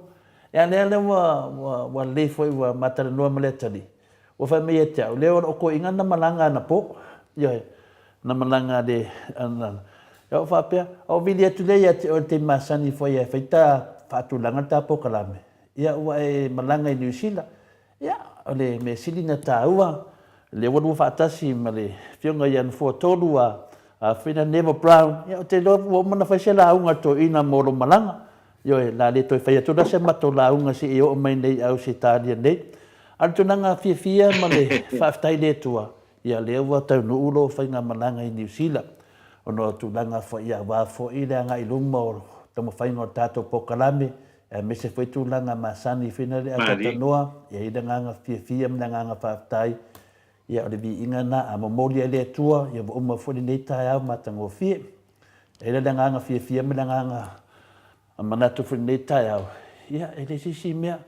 Ia, lea lea ua, ua, ua lelei foi ua ma talanoa ma le atalii, ua fai mai ia te au, lea o lou toeaina na malaga anapo, ioe, na malaga le, ana, ia ou faapea, ou vili atu lea ia te oe i le taimi masani foi e fai ta faatulaga le ta polokalame, ia ua e malaga i Niu Sila, Ia, o le mea sili na taua, lea ua lua faatasi ma le Afioga ia Nofoatolu a Afina Neville Brown, ia ou te iloa ua uma ona fai se lauga a le toeaina mo lou malaga. Ioe, o le a le toe fai atu la se matou lauga se i oo mai nei i Ausetalia nei. A o le tulaga fiafia ma le faafetai i le Atua, ia lea ua taunuu lou faigamalaga i Niu Sila, ona o tulaga foi aua foi le agai i luma o taumafaiga o le tatou polokalame, Aemaise foi tulaga masani fina le atatanoa, e i ai le agaga fiafia ma le agaga faafetai, ia o le viiga lena, a momoli ai le Atua, ia ua uma foi lenei taeao matagofie. E i ai le agaga fiafia ma le agaga manatu foi i lenei taeao, ia e le se isi mea,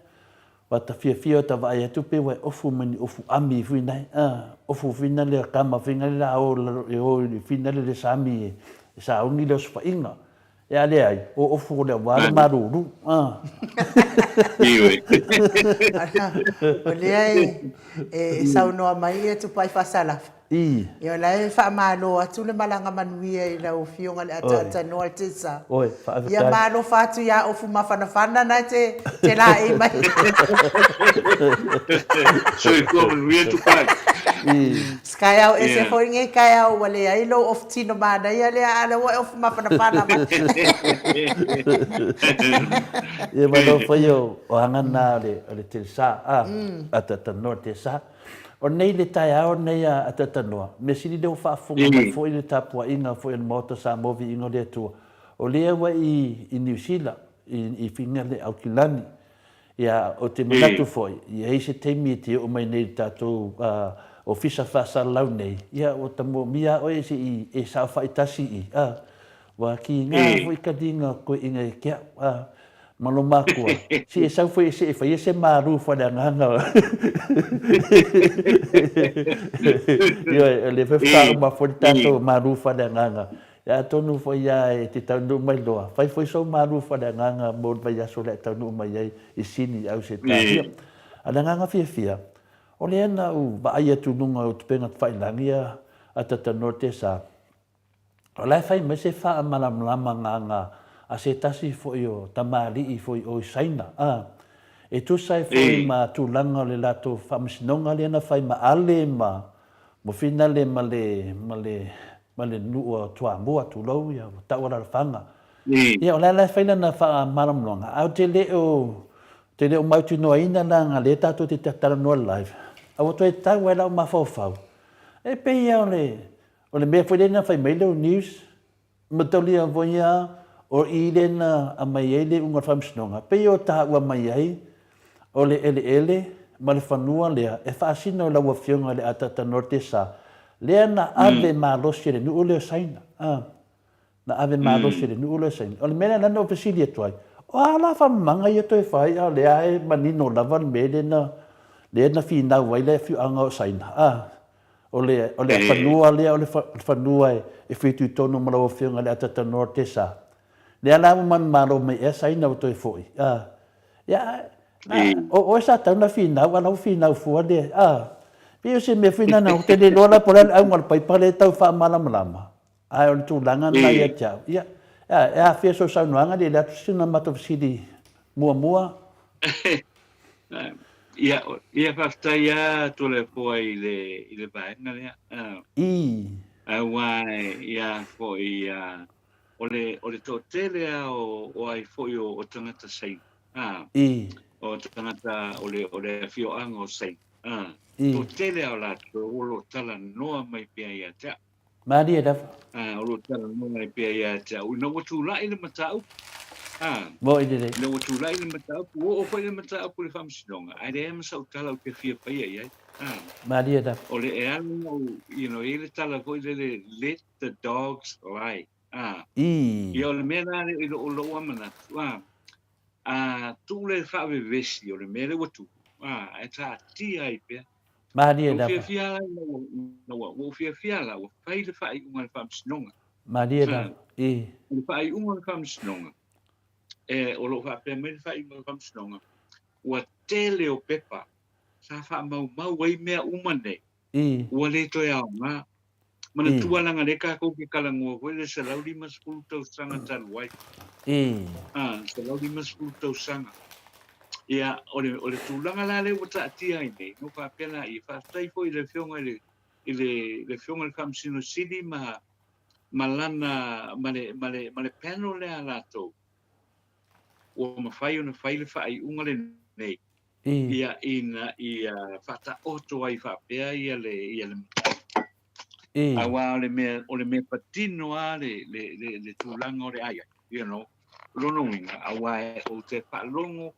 ua ta fiafia ua ta vaai atu pei ua e ofu mai ni ofu ami foi nae, a, ofu foi na lea kama foi na lea o e o i fina le le sami e sauni le osofaiga. E a leai, o ofu o le awa le malulu. Ah. Ioe. O lea e, e saunoa mai ia Tupai Faasalafa. I. Ia o la e faamalo atu le malaga manuia i lau Afioga le Ataatanoa Tesa. Oi, faafetai. Ia maalofa atu ia Ofu Mafanafana na te, te laei mai. Soifua manuia Tupai. I. Kaeao ese foi lenei kaeao ua leai lou ofu tino manaia lea a lea ua e ofu mafanafana mai. Ia ma lou foi o aga na o le telesa a Atatanoa telesa. O nei le taeao nei a Atatanoa, mea sili lea ua faafofoga mai foi le tapuaiga foi a le Maota Samoa Viiga o le Atua, o lea ua i Niu Sila, i Fina le Aukilani, Ia, ou te manatu foi, e i ai se taimi e te oo mai nei i le tatou Ofisa Faasalalau nei, ia, ua ta moomia a oe se i e saofai tasi i, a, ua kiga foi kaliga o koe inga e ke au, a, ma lo makua, se e sau foi se e faia se malu faaleagaga. Ioe, o lea foi faatoa uma foi le tatou malu faaleagaga. Ia atonu foi ia e te taunuu mai loa, fai foi sou malu faaleagaga mo le vaiaso lea e taunuu mai ai i Sini i Ausetalia. A o le agaga fiafia, o lea na ou vaai atu i luga o Tupega Tafailagi a Atatanoa Tesa, o la e fai mai se faamalamalamaga a se tasi foi o tamalii foi o i Saina, a, e tusa ai foi ma tulaga o le latou faamasinoga lea na fai ma Ale ma Finale ma le, ma le, ma le nuu o Toamua, tulou, ia, ua tau alalafaga. Ia, o la la e fai lana faamalamalamaga, ae ou te le o, te le o mautinoaina leaga lea tatou te talanoa live, a ua toe tau ai lau mafaufau, e pei lava o le, O le mea foi lea na fai mai lea o news, mataulia foi a o i lea na aumai ai le iuga o le Faamasinoga, pei o taua mai ai o le eleele ma le fanua lea e faasino e lau Afioga i le Ataata Norte Sa, lea na ave malosi e le nuu lea o Saina. A, na ave malosi e le nuu lea o Saina. O le mea lea na ou fesili atu ai, o a la faamamaga ia toe fai a o lea e manino lava le mea lea na, lea na finau ai le afioaga o Saina. A, o le, o le fanua lea o le fanua e fitoitonu ma lau Afioga i le Ataata Norte Sa. Lea la ua manumalo mai ea Saina ua toe foi. A, ia, na, o oe sa tau na finau, a la ua finau fua le, a. Pei o se mea foi lena, ou te le iloa la po o le a le auga o le paipa lea e tau faamalamalama, ae o le tulaga lena ia te au. Ia, e afea sou saunoaga, le atu sina matou fesili muamua. Ia, ia faafetai lava Toleafoa i le, i le vaega lea. I. Aua ia foi, ia, o le, o le toatele lava o, o ai foi o, o tagata Saina, ā, I. o tagata o le, o le afioaga o Saina, ā, I. toatele lava o latou o lo o talanoa mai pea ia te au. Malie lava. Ā, o lo o talanoa mai pea ia te au. Ina ua tulai le mataupu, ā, Mo'i lelei. ina ua tulai le mataupu, ua oo foi le mataupu i le Faamasinoga, ae leai ma sau tala ou te fia faia i ai, ā. Malie lava. O le, e ala ona ou, you know, e i ai le tala foi lele, let the dogs lie. A. Ii. Ia o le mea la lea i lou, lou manatu, a, a tuu le faavevesi o le mea lea ua tupu, a, ae taatia ai pea. Malie Ua lava. fiafia la ina ua, ina ua, ua ou fiafia la ua fai le faaiuga a le Faamasinoga. Malie A, lava. Ii. o le faaiuga o le Faamasinoga, e, o lo o faapea mai le faaiuga o le Faamasinoga, ua tele o pepa sa faamaumau ai mea uma nei, Ii. Ua le toe aoga. Manatua leaga lea tatou te talanoa foi le 150 tausaga talu ai. A, 150 tausaga. Ia, o le, o le tulaga la lea ua taatia ai nei, no faapea laia, faafetai foi i le Afioga i le, i le, le Afioga i le Faamasino Sili ma, ma lana, ma le, ma le, ma le panel lea a latou, ua mafai ona fai le faaiuga lenei. Ia, ina ia faataoto ai faapea ia le, ia le mataupu. Aua o le mea, o le mea patino lava le, le, le, le tulaga o le ai, you know, lona uiga, aua ou te faalogo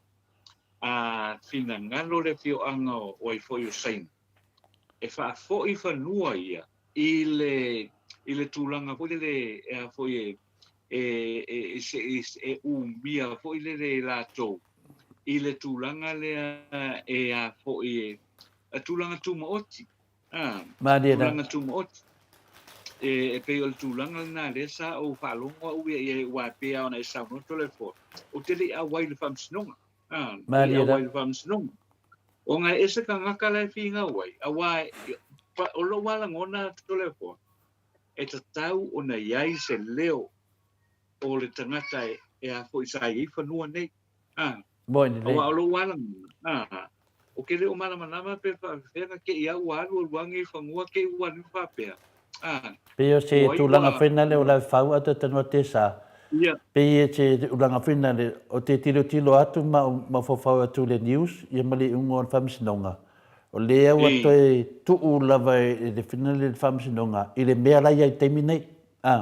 a finagalo le afioaga o, o ai foi o Saina, e faafoi fanua ia i le, i le tulaga foi lele, e a foi e, e, e, e, e umia foi lele e latou i le tulaga lea e a foi e, a tulaga tumaoti, a, Malie tulaga tumaoti. E, e pei o le tulaga lena lea sa ou faalogo au ia i ai, aua e pei lava ona e saunoa Toleafoa, ou te le i auai i le faamasinoga, a, le i auai i le faamasinoga. Ona e ese tagata la e finau ai, aua o lou lava lagona Toleafoa, e tatau ona i ai se leo o le tagata e, e a foi sa i ai fanua nei. A, Moi lelei. Aua o lou lava lagona, a, ou te le o malamalama pe faafefea na te i au ua alu alu ane i fanua te i ua alu faapea. A, Pei o se ua ai tulaga ua. foi nale o lau fau a tatanoa te sa. Ia. Pei e se tulaga foi nale o te tilotilo atu ma mafaufau atu i le news ia ma le iuga o le faamasinoga. O lea ua toe tuu lava e le finale le faamasinoga i le mea la i ai i le taimi nei. A,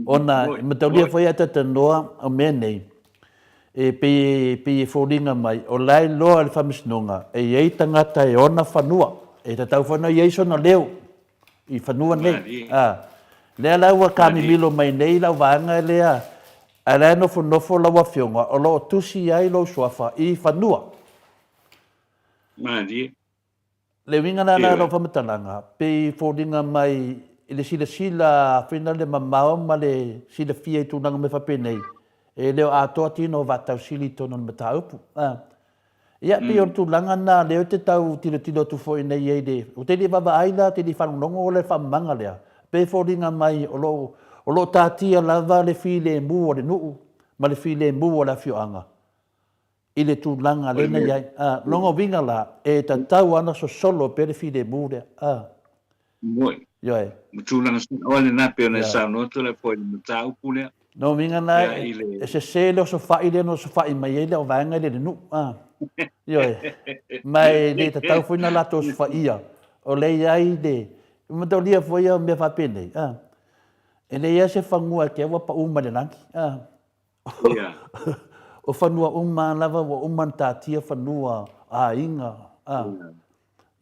ona e mataulia foi a tatanoa o mea nei, e pei, pei e foliga mai, o la e iloa e le faamasinoga e i ai tagata e ona fanua, e tatau foi ona i ai sona leo i fanua nei. A, lea la ua kamimilo mai nei lau vaega lea, ae la e nofonofo lau Afioga o lo o tusi ai lou suafa i fanua. Malie. Le uiga la la o lau faamatalaga, pei foliga mai i le silasila fina le mamao ma le silafia i tulaga mea faapenei, e le o atoa tino o vaatausili i totonu o le mataupu. A. Ia, pei o le tulaga lena lea ou te tau tilotilo atu foi nei i le, ou te le i vaavaai la, ou te le i faalogologo la i le faamamaga lea, pei e foliga mai o lo o, o lo o taatia lava le filemu o le nuu ma le filemu o le afioaga. i le tulaga lea na i ai. A, lona uiga la, e tatau lava ona sosolo pea le filemu lea. A. Moi. Ioe. Ma tulaga saoa lena pei ona e saunoa atu le foi i le mataupu lea. Lona uiga la, e sese le osofai lea na osofai mai ai le vaega lea i le nuu. A. Ioe. Ma e le tatau foi ona latou osofaia, o lea e i ai le. Mataulia foi ia mea faapenei, a. E leai lava se fanua e te ua pau mai le lagi, a. Ia. O fanua uma lava ua uma ona taatia fanua a aiga, a.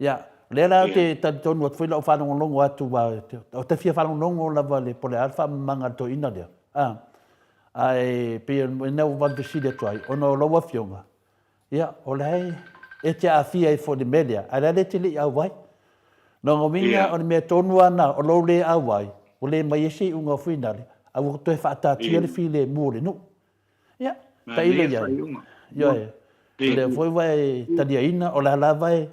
Ia, o lea la ou te talitonu atu foi lau faalogologo atu, aua ou te fia faalogologo lava i le po o le a le faamamaga a le toeaina lea, a. Ae pei o le mea ua vave fesili atu ai, ona o lau Afioga, ia, o la e te aafia ai foi i le mea lea, ae o la e te le i auai. Lona uiga, o le mea tonu lava lena, o lou le auai, ua le aumai ai se iuga finale, ae ua toe faataatia le filemu o le nuu. Ia, tailo i ai. Ioe. O lea foi ua e taliaina, o la lava e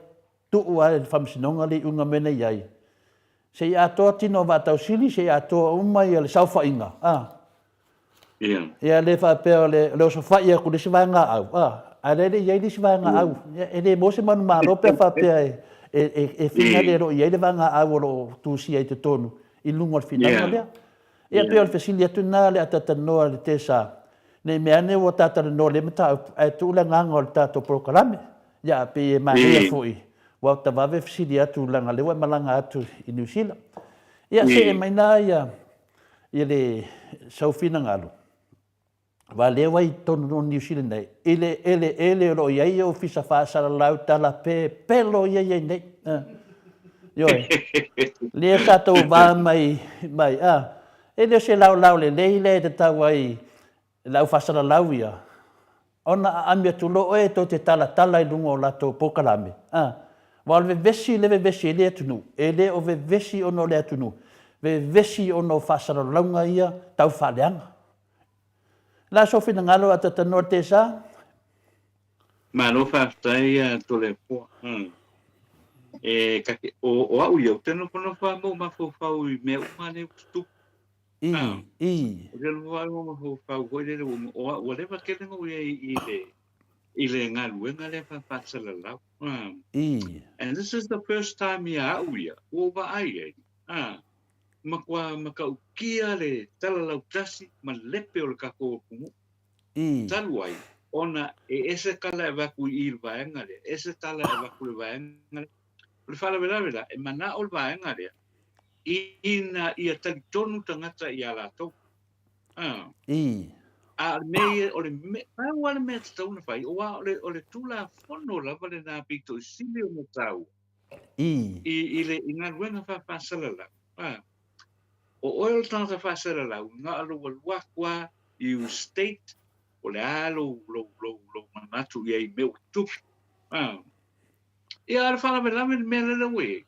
tuu lava e le Faamasinoga le iuga mea na i ai. Se i atoa tino o Vaatausili, se i atoa uma ia le saofaiga, a. Ia. Ia le faapea o le, le osofai atu i le isi vaegaau, a, a o lea e le i ai le isi vaegaau. Ia, e le maua se manumalo pe a faapea e, e, e, e finale o lo o i ai le vaegaau o lo o tusia i totonu i luga o le finauga lea. Ia, pei o le fesili atu lena o le a talatalanoa i le TSA, ne i mea ane ua ta talanoa i lea mataupu, ae tuu le agaga o le tatou polokalame. Ia, pei e manaia foi, ua ta vave fesili atu leaga o lea ua e malaga atu i Niu Sila. Ia, see mai la ia, ia le sau finagalo. Aua lea ua i totonu o Niu Sila nei, i le eleele o lo o i ai ofisa faasalalau tala pepelo ia i ai nei. Ioe. Lea sa tou va mai, mai, a, e le o se laolao lelei lea e tatau ai i le au faasalalau ia, ona aami atu loa oe tou te talatala i luga o latou polokalame, a. Aua o le vevesi le vevesi ai le atunuu, e le o vevesi ona o le atunuu, vevesi ona o faasalalauga ia tau faaleaga. Le a sou finagalo a tatanoa le TSA? Malo faafetai ia Toleafoa. E kake, o, o au ia, ou te nofonofo lava ma ou mafaufau i mea uma lea ua tutupu. I, i. Ou te nofonofo lava ma ou mafaufau foi lele, ua, ua leva tele na ou i ai i le, i le galuega lea faafaasalalau. I. And this is the first time ia au ia, ua ou vaai ai. Matua matautia le tala lautasi ma lepe o le tatou atunuu. I. Talu ai, ona e ese tala e avatu i i le vaega lea, ese tala e avatu i le vaega lea. O le faalavelave la, e manao le vaega lea ina ia talitonu tagata ia latou. I. A o le mea ia, o le mea, pau lava le mea e tatau ona fai, aua o le, o le Tulafono lava lena pito i sili ona taua. I. I, i le i galuega faafaasalalau, a. O oe o le tagata faasalalau, na o lou alu atu lava i u state, o le a lou, lou, lou, lou manatu i ai i mea ua tutupu. A. Ia, a o le faalavelave le mea lea ua i ai,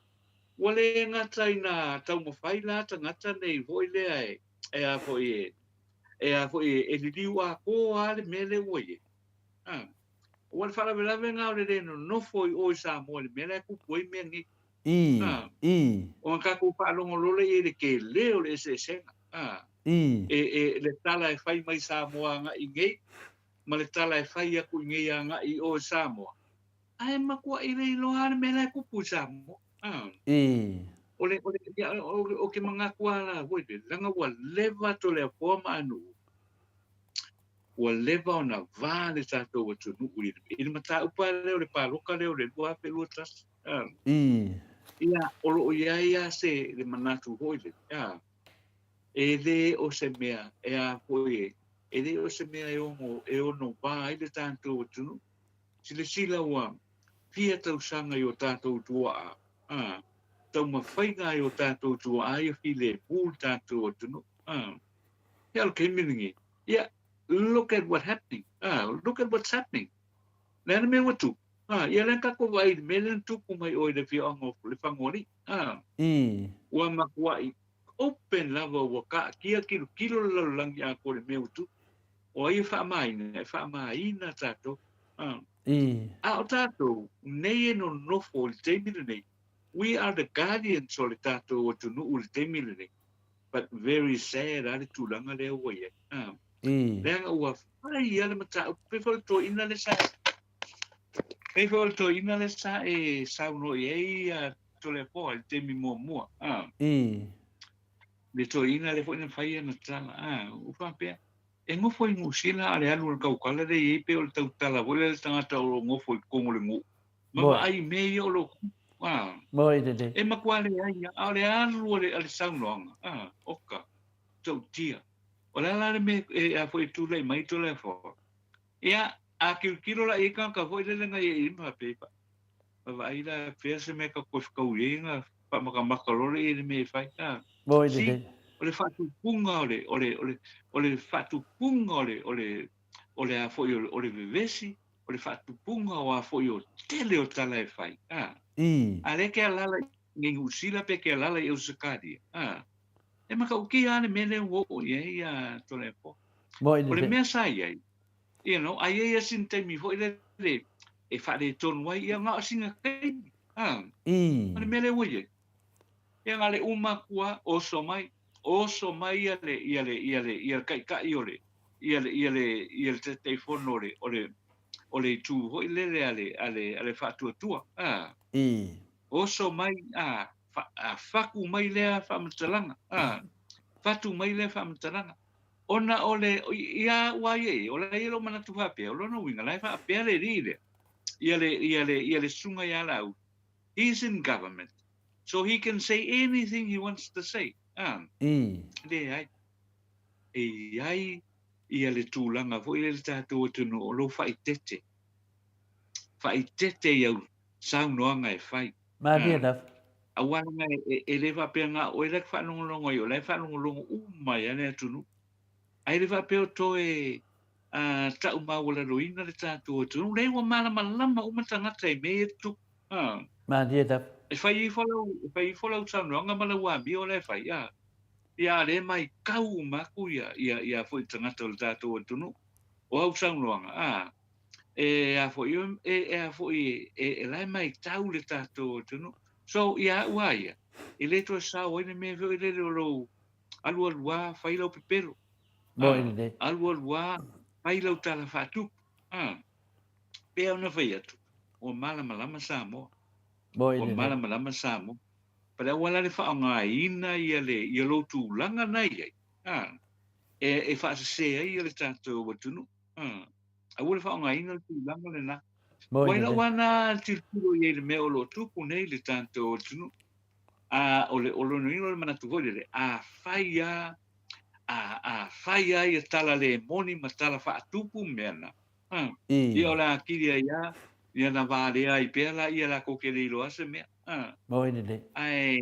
ua le gata ina taumafai la tagata nei foi lea e, e a foi e, e a foi e, e liliu atoa lava le mea lea ua i ai. A. Ua le faalavelave lena o le le nonofo i o i Samoa i le mea la e tupu ai mea nei. I, A. I. Ona tatou faalogo loa lea i le tele o le eseesega. A. I. E, e, le tala e fai mai Samoa agai i nei, ma le tala e fai atu i nei agai i o i Samoa. Ae matuai le iloa lava le mea la e tupu i Samoa. A. I. O le, o le, ia, o, o ke manatu lava la foi lele, leaga ua leva Toleafoa ma Anu'u ua leva ona va le tatou atunuu i le, i le mataupu lava lea o le palota lea o le 2021. A. I. Ia, o lo o i ai lava se le manatu foi lele, a, e le o se mea e a foi e, e le o se mea e ono, e ono va ai le tatou atunuu. Silasila ua fia tausaga i o tatou tuaa, a, taumafaiga ai o tatou tuaa ia filemu le tatou atunuu. A. He o le taimi lenei, ia, look at what happening, ah, look at what's happening. Le a le mea ua tupu? Ah, ia lea tatou vaai i le mea lea na tupu mai o i le afioaga o Lefagaoalii. Ah, I. ua matuai open lava ua taatia tilotilo le lalolagi atoa i le mea ua tupu. O ai e faamaina? E faamaina tatou. Ah. I. A o tatou nei e nonofo i le taimi lenei, we are the guardians o le tatou atunuu i le taimi lenei. But very sad a le tulaga lea ua i ai. Ah. Leaga ua fai lava le mataupu, pei foi o le toeaina lea sa pei foi o le toeaina lea sa e saunoa i ai a Toleafoa i le taimi muamua. Ah. Le toeaina lea foi na fai ana tala. Ah, ua faapea, e nofo i Niu Sila a o le alu o le tautala lea e i ai pei o le tautala foi lea a le tagata o lo o nofo i totonu o le nuu. Ma vaai i mea ia o lo o tupu. A. Moi lelei. E matua leai lava, a o le alu a le, a le saunoaga, a, oka, tautia. O le a la le mea e, a foi e tulai mai Toleafoa? Ia, a tilotilo la i ai tagata foi lele na i ai ma faapea, vaavaai la fea se mea tatou toe fetaui ai ona faamatamata loa lea i le mea e fai. A, Moi see, lelei. o le faatupuga o le, o le, o le, o le faatupuga o le, o le, o le a foi o le, o le vevesi, o le faatupuga o a foi o tele o tala e fai. A, a lea e te alaala i Niu Sila pe te alaala i Ausetalia, a, e matautia lava le mea lea ua oo i ai a Toleafoa. Moi O le lelei. mea sa i ai, you know, a i ai lava sina taimi foi lele e faaletonu ai, ia na o sina taimi, a, o le mea lea ua i ai, ia na o le uma atu lava, oso mai, oso mai ia le, ia le, ia le, ia le taitai o le, ia le, ia le, ia le Taitaifono o le, o le, o le itu foi lele a le, a le, a le Faatuatua, a. Oso mai, a, fa, a fatu mai lea faamatalaga, a, fatu mai lea faamatalaga. Ona o le, ia ua ia ia, o la ia lou manatu faapea, o lona uiga, la e faapea le alii lea, ia le, ia le, ia le susuga ia Laauli, he is in government, so he can say anything he wants to say, a, leai, e i ai ia le tulaga foi lea i le tatou atunuu o lou faaitete, faaitete i au saunoaga e fai. Malie lava. Aua leaga e le faapea na o oe la e te faalogologo ai, o la e faalogologo uma ai lava le atunuu. Ae le faapea o toe tau maualaloina le tatou atunuu. Leai, ua malamalama uma tagata i mea ia e tutupu. Malie lava. E fai ifo lau, e fai ifo lau saunoaga ma lau amio la e fai, a. Ia, a o lea e maitau uma atu ia, ia, ia foi tagata o le tatou atunuu. O au saunoaga, a, e a foi, e, e a foi, e, e la e maitau le tatou atunuu. So, ia au a ia, e le toe sao ai le mea foi lele o lou alualu a, fai lau pepelo. Moi lelei. Alualu a, fai lau tala faatupu. A, pei ona fai atu, ua malamalama Samoa. Moi Ua lelei. malamalama Samoa. But aua la le faaaogaina ia le, ia lou tulaga na i ai, a, e, e faasese ai ia le tatou atunuu. A, aua le faaaogaina le tulaga lena. Moi Ua i lau lelei. lava na tilotilo i ai i le mea o lo o tupu nei i le tatou atunuu. A, o le, o lona uiga o le manatu foi lele, a fai lava, a, a fai lava ia tala le moni ma tala faatupu mea na, a, ia o le a kili ai lava, ia na valea ai pea laia latou te le iloa se mea. A, Moi lelei. ae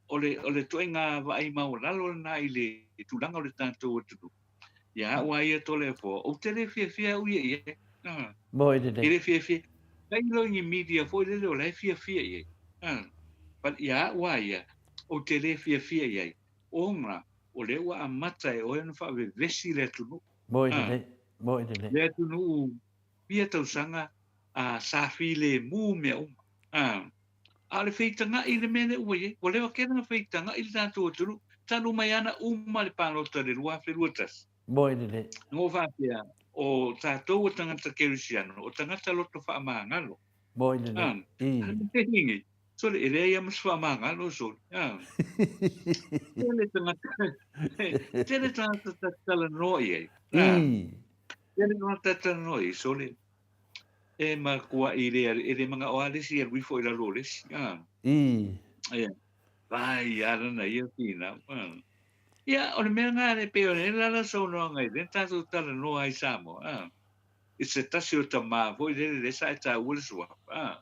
o le, o le ituaiga vaai maualalo lena i le tulaga o le tatou atunuu. Ia au a ia Toleafoa, ou te le fiafia au ia i ai. A, Moi e lelei. le fiafia. Tailo i ni media foi lele o la e fiafia i ai. A, but ia au a ia, ou te le fiafia i ai, ona o lea ua amata e oe ona faavevesi le atunuu. Moi A, lelei. Moi lelei. le atunuu fia tausaga a, sa filemu mea uma. A, a o le feitagaʻi le mea lea ua i ai. Ua leva tele ona feitagaʻi le tatou atunuu, talu mai ana uma le palota i le 2021. Moi lelei. Na ou faapea, o tatou o tagata kerisiano, o tagata loto faamagalo. Moi lelei. A, sole, e leai lava ma se faamagalo, sole. A, tele tagata, tele tagata ta te talanoa i ai. A, tele tagata ta te talanoa i ai, sole. E matuaʻi le, e le manaʻo lava le isi e alu ifo i lalo o le isi. A. Ia, vai a lana ia finau. A. Ia, o le mea lena e pei ona i ai la saunoaga i lea tatou talanoa ai Samoa. A. I se tasi o tamā foi lele lea sa e taua le suafa. A.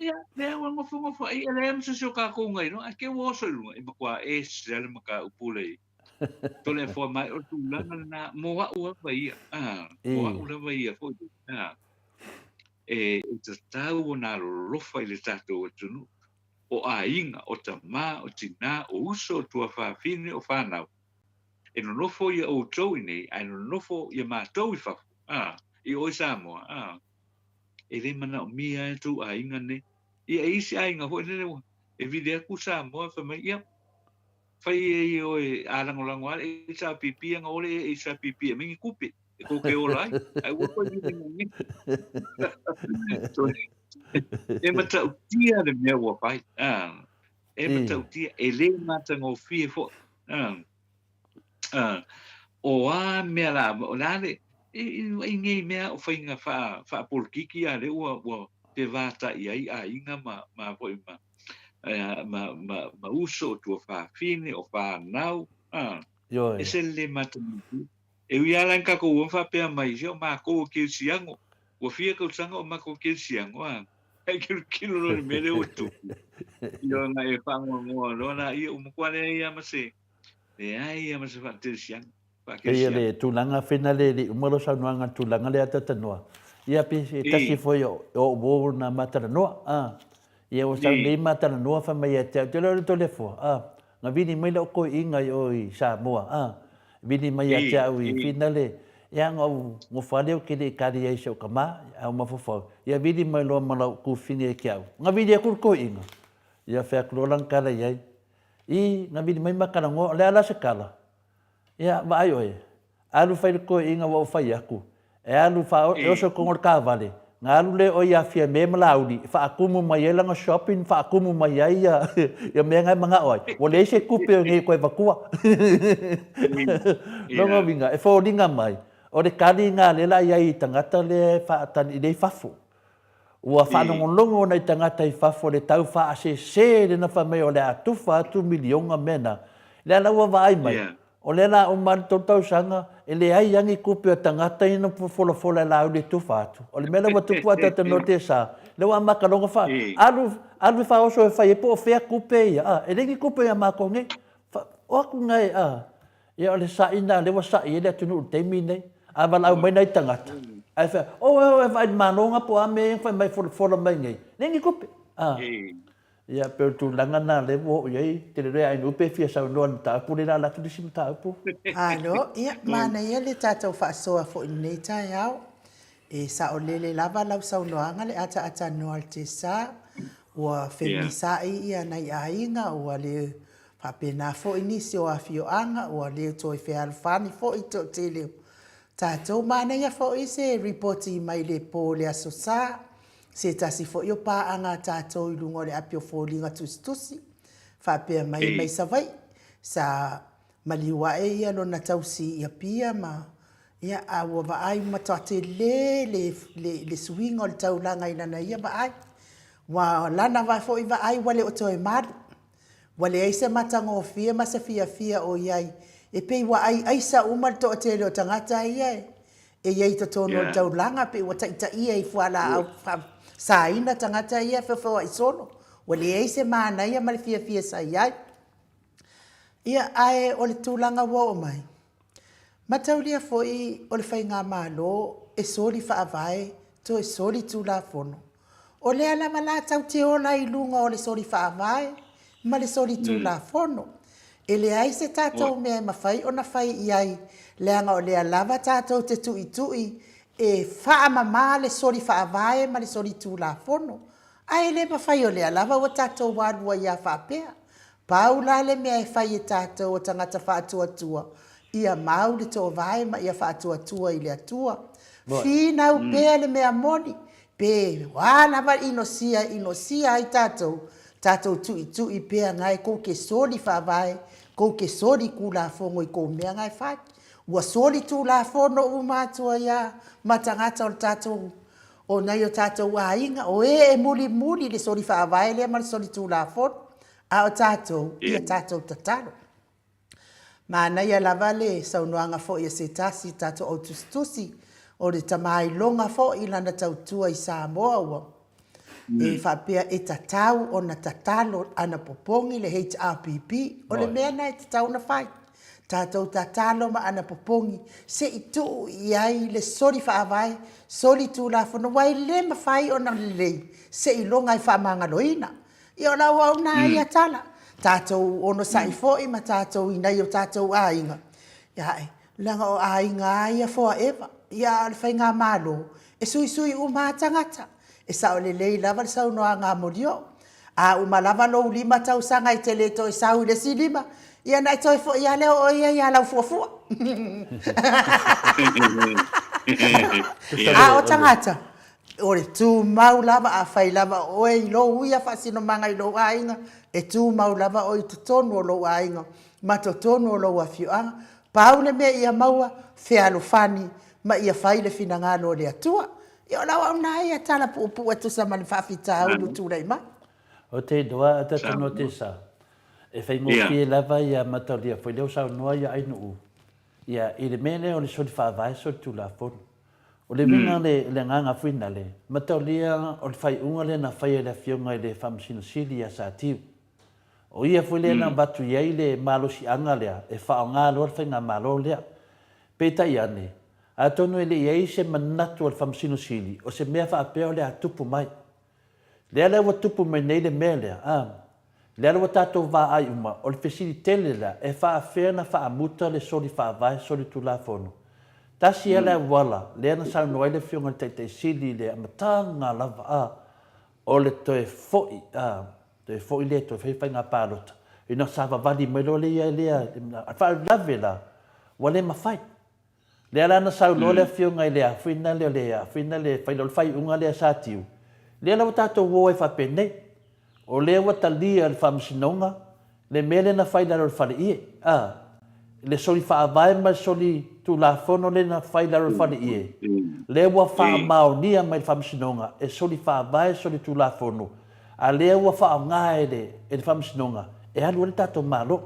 Ia, lea ua nofonofo ai, e leai ma se isi o kākou na iloa, ae te ua oso i luga, e matua ese lava le mataupu lea i Toleafoa mai, o le tulaga lena, mo au lava ia, a, mo au lava ia foi, a, e, e tatau ona alolofa i le tatou atunuu, o aiga, o tamā, o tinā, o uso, o tuafafine, o fanau, e nonofo ia outou i nei, ae nonofo ia matou i fafo, a, i o i Samoa, a, e le manaomia e tou aiga nei. Ia, e isi aiga foi lele ua, e vili atu Samoa, fai mai, ia, Fai ai oe a lagolago a le HRPP ana ole e HRPP e mai ni tupe e tou te ola ai, ae ua toe vili mai nei. E matautia le mea ua fai, e matautia, e le matagofie foi. O a mea la, o le a le, i nei mea o faiga faapolokiki a lea ua, ua, fevatai ai aiga ma ma foi ma ma ma ma uso o tuafafine o fanau a Ioe. Ese le le matagofie. E ui lava la ina tatou o ma faapea mai, se o matou o kerisiano, ua fia tausaga o matou kerisiano, a ae tilotilo loa i le mea lea ua tupu, ia ona e faanoanoa loa laia, ua matua leai lava ma se, leai lava ma se faakerisiano, Pei o faakerisiano. le tulaga fena le le uma lou saunoaga i le tulaga lea talatalanoa, ia pe se tasi foi o ou uo na ma talanoa, a. Ia ua sau nei ma talanoa fai mai ia te au, te iloa o le Toleafoa, a. Na vili mai lau toeaina i o i Samoa, a. Vili mai ia te au i Finale, ia na ou nofo lava lea ou te le i kali ai i si ou tama, ae ou mafaufau, ia vili mai loa ma lau tufine ia te au. Na vili atu le toeaina, ia fai atu loa lana tala i ai, I, na vili mai ma talanoa, o le a la se tala? Ia, vaai oe, alu fai le toeaina ua ou fai atu, e alu faa, e oso i totonu o le taavale, na alu lea o ia Fiame ma Laauli e faatumu mai ai lana shopping, faatumu mai ai ia, ia mea na e manao ai, ua leai se tupe o nei e toe avatua. Lona uiga, e foliga mai, o le kali lena lea o le a i ai i tagata lea e faatali, lea e i fafo. Ua faalogologo nai tagata i fafo i le tau faasese lena fai mai o le a tufa atu miliona mea na. Lea la ua vaai mai, o lea la uma le 3 tausaga e leai lava ni tupe a tagata ia na folafola e Laauli e tufa atu. O le mea lea ua tupu a tatou te sa, lea ua amata loa ona fa, alu, alu e faaoso e fai ai po o fea tupe ia, a, e leai ni tupe a matou nei. Fa, o atu nai, a, Ia o le sa'i lena lea ua sa'i ai le atunuu i le taimi lenei. A valaau mai nai tagata, ae fai atu, oh, e o e vaai i le Malo na po o a mea ia na fai mai folafola mai nei, leai ni tupe. A. Ia pei o le tulaga lena lea ua oo i ai, tele loa ia Ainuu pe fia saunoa i le mataupu lea o le a alu atu le isi mataupu. Malo, ia manaia le tatou faasoa foi i lenei taeao. E saolele lava lau saunoaga le ataatanoa o le tesa, ua femisa'i ia nai aiga, ua le Faapena foi nisi o afioaga ua le toe fealofani foi le toatele o tatou. Manaia foi se ripoti mai le po i le Aso Sa, se tasi foi o paaga a tatou i luga o le api o foliga tusitusi, faapea mai mai Savaii, sa maliu ae ia lona tausi i Apia ma ia, a ua vaai matua tele le, le, le suiga o le taulaga i lana ia vaai. Ua lana foi vaai ua le o toe malu. Ua leai se matagofie ma se fiafia o i ai, e pei ua ai aisa uma le toatele o tagata ia e i ai i totonu o le taulaga, pei ua taitaia i fualaau faasaina tagata ia e feofeoai solo. Ua leai se manaia ma le fiafia sa i ai. Ia, ae o le tulaga ua oo mai, Mataulia foi o le Faigamalo e soli faavae toe soli tulafono. O lea lava la tau te ola i luga o le soli faavae ma le soli tulafono. E leai se tatou mea e mafai ona fai i ai leaga o lea lava tatou te tuitui e faamama le soli faavae ma le soli tulafono. Ae le mafai o lea lava ua tatou alu ai a faapea. Pau la le mea e fai e tatou o tagata faatuatua, ia mau le toovae ma ia faatuatua i le Atua. Finau pea le mea moni, pe o a lava inosia e inosia ai tatou, tatou tuitui pea ngae kou ke soli faavae, kou ke soli kulafogo i kou mea ngae fai. Ua soli tulafono uma atua ia ma tagata o le tatou o nai o tatou aiga, o e e mulimuli le soli faavae lea ma le soli tulafono. A o tatou, ia tatou tatalo. Manaia lava le saunoaga foi a se tasi tatou au tusitusi, o le tamailoga foi i lana tautua i Samoa ua e faapea e tatau ona tatalo ana popogi le HRPP. O le mea lena e tatau ona fai. Tatou tatalo ma ana popogi se i tuu i ai le soli faavae, soli tulafono, aua e le mafai ona lelei seiloga e faamagaloina. Ia o lau auauna ia tala, tatou onosai foi ma tatou i nai o tatou aiga, ia ae, leaga o aiga lava ia forever, ia a o le faigamalo, e suisui uma lava tagata. E sao lelei lava le saunoaga a Molioo, a uma lava lou 5 tausaga e te le toe sau i le isi 5, ia ona e toe foi lava lea o oe ia ia Laufuafua. A o tagata, O le tumau lava, afai lava o oe i lou ia faasinomaga i lou aiga, e tumau lava oe i totonu o lou aiga ma totonu o lou afioaga. Pau le mea ia maua, fealofani ma ia fai le finagalo o le Atua. Ia o lau auauna ia tala puupuu e tusa ma le faafitauli ua tulai mai. O te iloa a tatou no te sa, e faigofie lava ia mataulia foi lea ua saunoa ia Ainuu ia i le mea lea o le soli faavae soli tulafono. O le uiga le le agaga foi nale, mataulia o le faaiuga lea na faia e le afioga i le Faamasino Sili ia Satiu. O ia foi lea na avatu i ai le malosiaga lea e faaaoga loa le faigamalo lea. Peitai ane, atonu e le i ai se manatu o le Faamasino Sili o se mea faapea o le a tupu mai. Lea la ua tupu mai nei le mea lea, a. Lea la ua tatou vaai uma, o le fesili tele lea, e faafefea ona faamuta le soli faavae, soli tulafono? Tasi lava le auala lea na saunoa ai le Afioga i le Taitai Sili i le amataga lava, a, o le toe foi, a, toe foi lea e toe fai faiga palota, ina savavali mai loa lea ia lea, a le faalavelave la, ua le mafai. Lea la na saunoa le afioga i le afina lea, le afina le fai o le faaiuga lea sa tiu, lea la ua tatou o ai faapenei. O lea ua talia e le Faamasinoga le mea lea na fai i lalo o le faleie, a, le soli faavae ma le soli tulafono lea na fai i lalo o le faleie, lea ua faamaonia mai e le Faamasinoga e soli faavae, soli tulafono, A lea ua faaaoga e le e le Faamasinoga e alu ai le tatou Malo.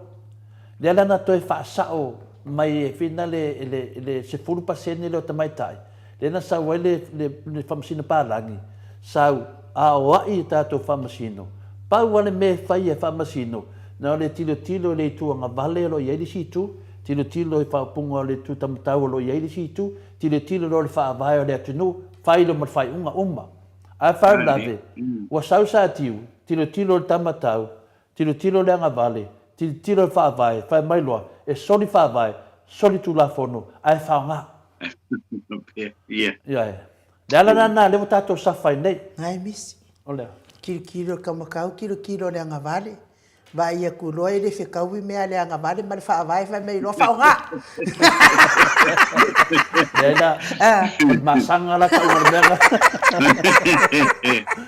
Lea la na toe faasao mai e fina le le le 10% lea o tamaitai, lea na sau ai le le le Faamasino palagi, sau aoai i tatou Faamasino. Pau lava le mea e fai e Faamasino, na o le tilotilo i le itu agavale o lo o i ai le isi itu, tilotilo i faaupuga o le itu taumatau o lo o i ai le isi itu, tilotilo loa i le faavae o le atunuu, fai loa ma le faaiuga uma. Ae faalavelave, ua sau Satiu, tilotilo i le tama tau, tilotilo i le agavale, tilotilo i le faavae, fai mai loa, e soli faavae, soli tulafono, ae faoga. Ioe. Le ala lena lea ua tatou safa ai nei. Nai misi. O le a? Tilotilo i le taumatau, tilotilo i le agavale, Vaai atu loa e le fetaui mea a le agavale ma le faavae fai mai loa faoga. Leai la, o le masaga la tau o le mea la.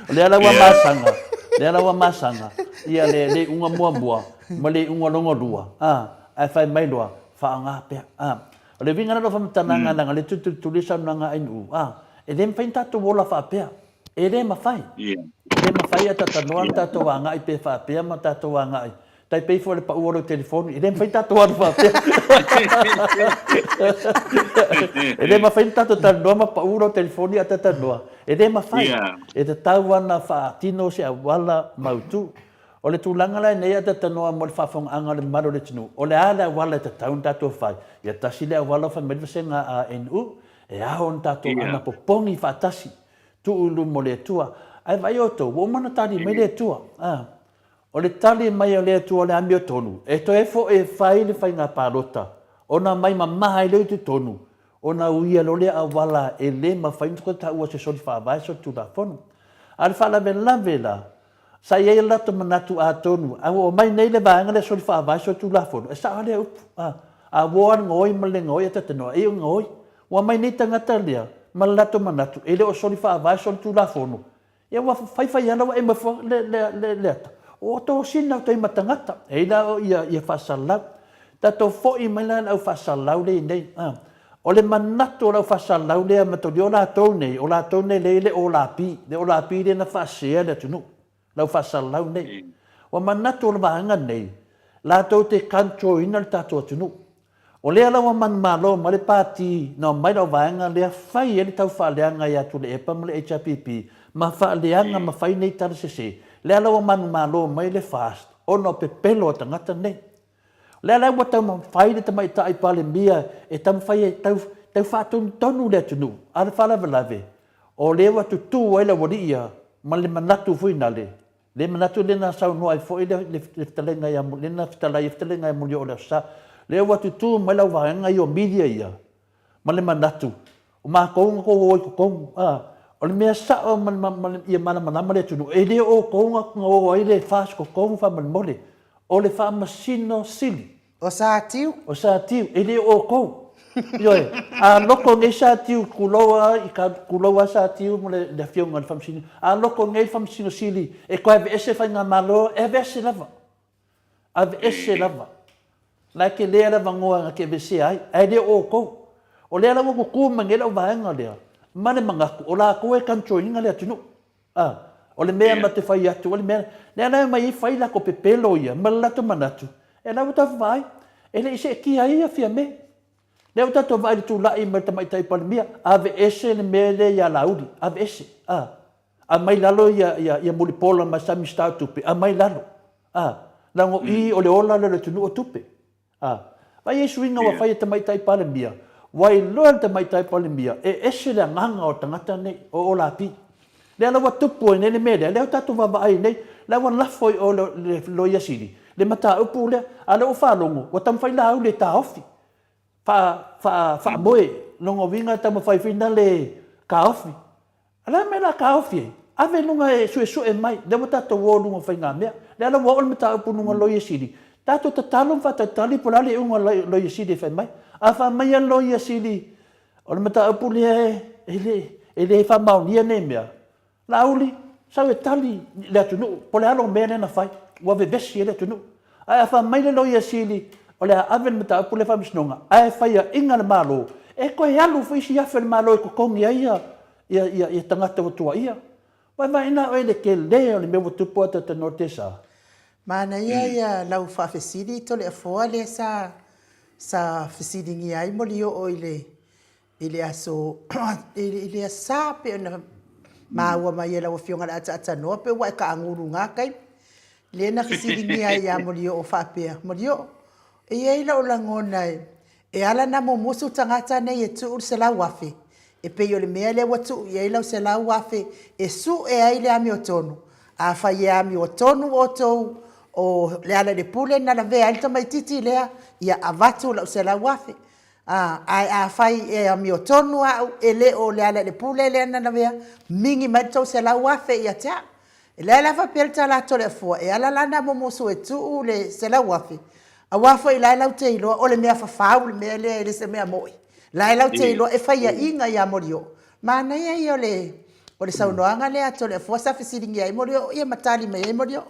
O lea la ua masaga, lea la ua masaga, ia le, le iuga muamua ma le iuga lona lua, a, ae fai mai loa, faoga pea. A, o le uiga la o lau faamatalaga leaga o lea e tulituli saunoaga a Ainuu, a, e le mafai ona tatou ola faapea. E le mafai. E le mafai a talanoa na tatou agai pe faapea ma tatou agai. Tai pei foi o le pau o lou telefoni, e le mafai na tatou alu faapea. E le mafai na tatou talanoa ma pau lou telefoni a talanoa. E le mafai. E tatau lava ona faatino se auala mautu. O le tulaga la lenei a talanoa mo le faafofogaaga a le mamalu o le atunuu, o le a le auala e tatau ona tatou fai? Ia tasi le auala o fai mai le vasega ANU, e ao ona tatou anapopogi faatasi. Tuu i luma o le Atua. Ae vaai outou, ua uma ona tali mai le Atua. A. O le tali mai a le Atua o le amiotonu, e toe foi e fai le faiga palota, ona mai mama ai lea i totonu, ona uia loa lea auala e le mafai ona toe taua se soli faavae solitulafono. A o le faalavelave la, sa i ai le latou manatu atonu a ua omai nei le vaega lea soli faavae solitulafono, e sao lava lea upu. A. A ua o lava le gaoi ma le le gaoi, e talanoa, e iu i gaoi. Ua aumai nei tagata lea ma le latou manatu e le o soli faavae soli tulafono, ia ua fai fai ala ua ema ifo le, le, le, le ata. O tosina o ma tagata, e i la o ia, ia faasalalau. Tatou foi mai la le au faasalalau lea i nei. A. O le manatu o le au faasalalau lea mataulia o latou nei, o latou nei lea i le olapi, le olapi lea na faasea le atunuu, le au faasalalau nei. Ua manatu o le vaega nei, latou te control ina le tatou atunuu. O lea la ua manumalo mai le Pati na omai lau vaega lea fai ai le taufaaleaga ia Tuilaepa ma le HRPP ma faaleaga ma fai nei tala sese. Lea la ua manumalo mai le FAST ona o pepelo a tagata nei. O lea la ua taumafai le Tamaitai Palemia e taumafai e tau tau faatonutonu le atunuu a le faalavelave o lea ua tutu ai le aualii ia ma le manatu foi nale Le manatu lea na saunoa ai foi le, le, le fetalaiga ia, le na fetalai ai fetalaiga ia Mulio o le Aso Sa. Lea ua tutū mai lau vaega i o media ia, ma le manatu, o matou na tou o i totonu, a, o le mea sao ma, ma, ma ia malamalama le atunuu, e le o outou na, na o ai le FAST totonu faamolemole, o le Faamasino Sili. O Satiu. O Satiu, e le o outou. Ioe, a loko nei Satiu, tulou a, i ka, tulou a Satiu ma le, le afioga i le Faamasino, a loko nei le Faamasino Sili e toe aveese Faigamalo, e aveese lava. Aveese lava. La e tele le avanoa na te aveesea ai, ae le o outou. O lea la ua tutu mai nei lau vaega lea. ma le manatu o latou e control ina le atunuu. A, o le mea ma te fai atu, o le mea, lea la e omai ai fai latou pepelo ia ma le latou manatu, e la ua tatou vaai, e le i seetia ai ia Fiame. Lea ua tatou vaai i le tulai mai le Tamaitai Palemia, aveese le mea lea ia Laauli, aveese, a, aumai i lalo ia, ia, ia Mulipola ma sa Minisita o Tupe, aumai i lalo, a, leaga o i o le ola lea o le atunuu o tupe. A, vaai ai suiga ua fai e Tamaitai Palemia, ua iloa e le Tamaitai Palemia e ese le agaga o le tagata nei, o Olapi. Lea la ua tupu ai nei le mea lea, lea ua tatou vaavaai ai nei, la ua lafo i o le Loia Sili le mataupu lea, a o lea ua faalogo ua taumafai Laauli e taofi, faa, faa, faamoe, lona uiga e taumafai foi lea e taofi. O le a le mea o le a taofi ai? Ave i luga e suesue mai, lea ua tatou o i luga o faigamea. Lea la ua oo le mataupu i luga o le Loia Sili, tatou tatalo ma faatalitali po o le a le iuga o le Loia Sili e fai mai. A fai mai le Loia Sili, o le mataupu lea e le, e le faamaonia nei mea, Laauli, sau e tali le atunuu po o le a lou mea lea na fai, ua vevesi ai le atunuu. Ae a fai mai le Loia Sili o le a ave le mataupu lea i le Faamasinoga, ae faiaina le Malo, e toe alu foi isi afe o le Malo e totogi ai ia tagata ua tuuaia. Vaevaeina na oe i le tele o le mea ua tupu atu atalanoa Tesa. Manaia ia lau faafesili Toleafoa lea sa sa fesiligia ai Molioo i le i le aso i le asa pei ona maua mai e lau Afioga i le ataatanoa pei ua e taagulu i na taimi. Lea na fesiligia ai ia Molioo faapea, Molioo, e i ai lou lagona e ala ona mumusu tagata nei e tuu le 100,000, e pei o le mea lea ua tuu i ai lau 100,000 e sue ai le amiotonu. Afai e amiotonu outou o Lealailepule na lavea ai le tamaitiiti lea, ia avatu lau 100,000. A, ae afai e amiotonu au e le o Lealailepule lea na lavea, migi mai le tou 100,000 ia te au. O lea la e faapea le tala a Toleafoa, e ala la ona mumusu e tuu le 100,000, aua foi o la e latou te iloa o le mea fafau le mea lea e le o se mea moni. O la e latou te iloa e faiaina ia Molioo. Manaia ia o le saunoaga lea a Toleafoa sa fesiligia ai Molioo ia ma tali mai ai Molioo.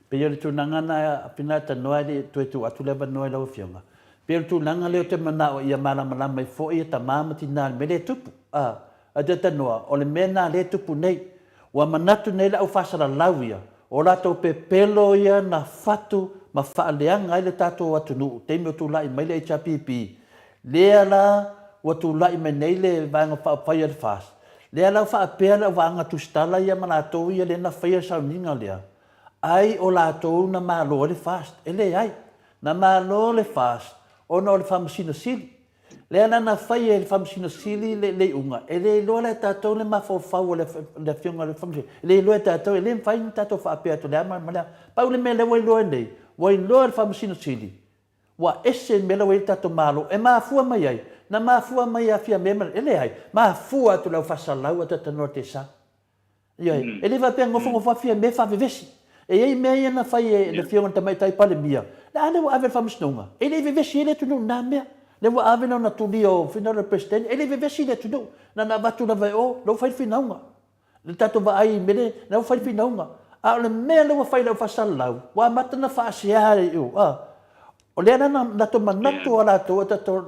Pei o le tulaga lena Abina talanoa e le i toe tuu atu le avanoa i lau Afioga. Pei o le tulaga lea ou te manao ia malamalama ai foi tama ma tina i le mea lea e tupu. A, a te talanoa, o le mea lena lea e tupu nei. Ua manatu nei le au faasalalau ia, o latou pepelo ia na fatu ma faaleaga ai le tatou atunuu taimi o tulai mai le HRPP, lea la ua tulai mai nei le Vaega Faaupufai a le FAST, lea la ua faapea le au vaega tusitala ia ma latou ia lea na faia le sauniga lea, ai o latou na malo ai le FAST. E leai, na malo le FAST ona o le Faamasino Sili. Lea la na fai e le Faamasino Sili le le iuga, e le iloa la e tatou le mafaufau o le Afioga i le Faamasino, e le iloa e tatou, e le mafai ona tatou faapea atu o le a ma le a. Pau le mea lea ua iloa nei, ua iloa e le Faamasino Sili, ua ese le mea la ua i ai le tatou Malo, e mafua mai ai, na mafua mai ia Fiame ma le, e leai, mafua atu i le au faasalalau a Talanoa Tesa. Ioe, e le faapea nofonofo lava Fiame faavevesi. E i ai mea ia na fai e le Afioga i le Tamaitai Palemia, a lea ua ave i le Faamasinoga, e le i vevesi ai le atunuu i na mea. Lea ua ave lona tulia o finau le Peresetene, e le i vevesi le atunuu, na ona avatu lava e o, lea ua fai le finauga. Le tatou vaai i mea lea, lea ua fai le finauga. A o le mea lea ua fai i le au faasalalau, ua amata ona faasea i o, a. O lea la na latou manatu lava latou a tatou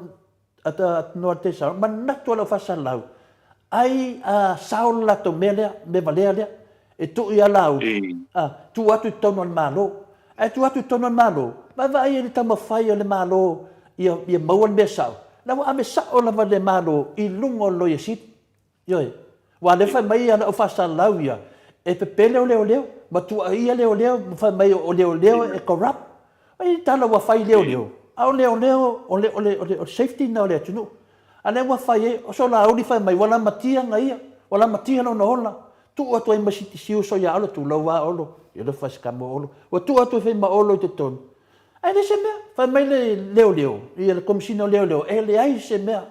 Ata manatu a lau faasalalau, ai a sao le latou mea lea, mea valea lea, e tuu ia Laauli, a, tuu atu i totonu o le Malo. Ae tuu atu i totonu o le Malo, vaavaai i le taumafai o le Malo ia, ia maua le mea sao, la ua ave sao lava le Malo i luga o le Loia Sili. Ioe. Aua o lea fai mai lau faasalalau ia, e pepelo leoleo, ma tuuaia leoleo, ma fai mai o leoleo e corrupt. E i tala ua fai i leoleo, a o leoleo o le, o le, o le safety lena o le atunuu. A lea ua fai ai, o Solauli fai mai ua lamatia na ia, ua lamatia lona ola, tuu atu ai ma si, si uso ia Olo, tulou lava Olo, i alofa i si tama o Olo, ua tuu atu ai foi ma Olo i totonu. Ae leai se mea, fai mai le leoleo, ia le Komesina o Leoleo, e leai se mea.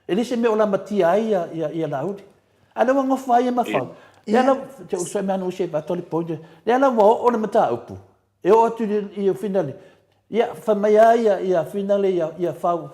E leai se mea o lamatia ai ia Laauli. A o lea ua nofo lava ia ma Fau. Lea la, te uso e mea anu se avatu le point. Lea la ua oo le mataupu, e oo atu i finale. Ia, fai mai lava ia, ia finale ia, ia Fau,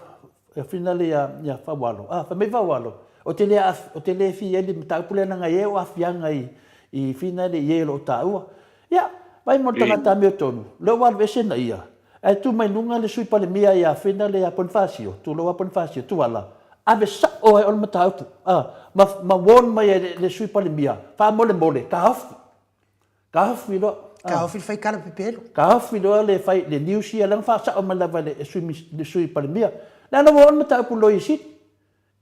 ia finale ia, ia Faualo. Ah, fai mai Faualo, ou te le, ou te le fia i ai le mataupu lea leaga e i ai ou aafiaga i, i finale i e o lo o taua. Ia, vaai mo le tagata amiotonu, lea ua alu ese na ia, ae tu mai luga le Sui Palemia ia finale ia Ponifasio, tulou lava Ponifasio, Tuala, Ave sa'o ai o le mataupu, a, ma, ma warn mai ai le, le Sui Palemia, faamolemole, taofi. Taofi loa. A. Taofi le fai tala pepelo. Taofi loa le fai, le news ia, lea na faasa'o mai lava e le Sui, le Sui Palemia. Leaga ua oo le mataupu i le Loia Sili.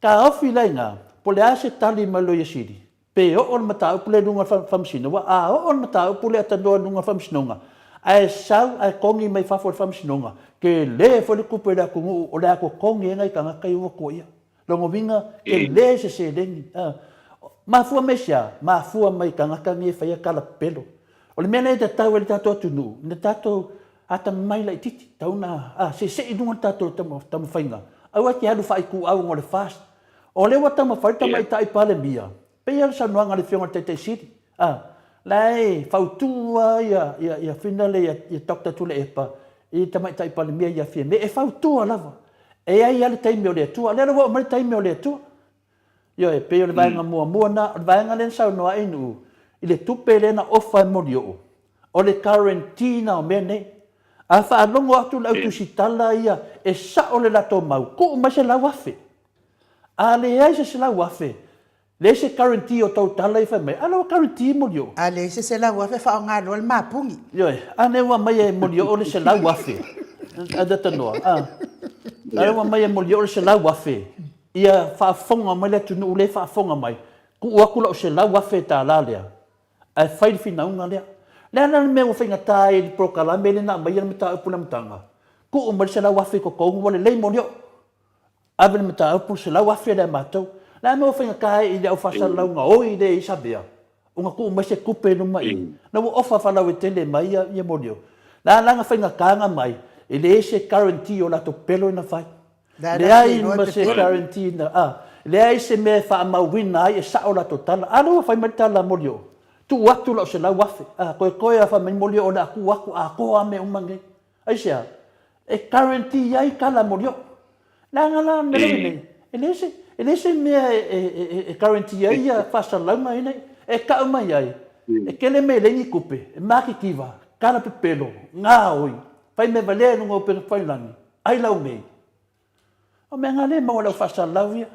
Taofi la i ina, po o le a se tali mai le Loia Sili, pe oo le mataupu lea i luga o le Faamasino, aua a oo le mataupu lea tanoa i luga o le Faamasinoga, ae sau ae togi mai fafo e le Faamasinoga, tele foi le tupe i le atunuu o le a totogi ai nai tagata ia ua tuuaia. Lona uiga, tele se seleni. Mafua mai i se a? Mafua mai i tagata nei e faia tala pepelo. O le mea lea e tatau ai le tatou atunuu, ina tatou atamamai laitiiti, tatau ona seisei i luga le tatou taumafaiga, aua e te alu faaituau ona o le fast. O lea ua taumafai le Tamaitai Palemia, pei lava o le saunoaga a le Afioga i le Taitai Sili, a, la e fautu lava ia, ia, ia fina lea ia Doctor Tuilaepa i le Tamaitai Palemia ia Fiame, e fautua lava. E i ai lava le taimi o le Atua. O lea la ua oo mai le taimi o le Atua. Ioe, pei o le vaega muamua lena. O le vaega lea na saunoa ai Nu'u i le tupe lea na ofa e Molioo, o le guarantee lena o mea nei. A faalogo atu le au tusitala ia e sa'o le latou mau, tuu mai $100,000. A leai se $100,000, leai se guarantee o tou tala ia fai mai, a la ua guarantee Molioo. A leai se $100,000 faaaoga loa le mapuni. Ioe, a lea ua aumai e Molioo le $100,000, a Tanoa, a lea ua aumai e Molioo le $100,000, ia faafofoga mai le atunuu lea e faafofoga mai, tuu atu lau $100,000 lea, ae fai le finauga lea. O le a la le mea ua faigata ai i le polokalame lea na aumaia le mataupu i le amataga? Tuu mai le $100,000 i totonu ua lelei Molioo. Ave le mataupu le $100,000 lea a matou. O le a le mea ua faigata ai i le au faasalalau gaoi lea i Savea ona tuu mai se tupe i luma i i? Na ua ofa faalauaitele mai ia Molioo. O le a la na faigata ona aumai? E leai se guarantee o latou pepelo na fai. Leai ma se guarantee na, a, leai se mea e faamauina ai e sao latou tala. A lea ua fai mai le tala a Molioo, tuu atu lau $100,000, a, toetoe lava fai mai Molioo o le a tuu atu atoa lava mea uma nei. Aisea? E guarantee ai tala a Molioo. Leaga la le mea lea nei, e leai se, e leai se mea e guarantee ai ia faasalalauga ia nei. E tau mai ai, e tele mea e leai ni tupe, e matitiva, tala pepelo, gaoi, fai mea valea i luga o upega tafailagi, ai lau mei. O mea na lea e maua i lau faasalalau ia.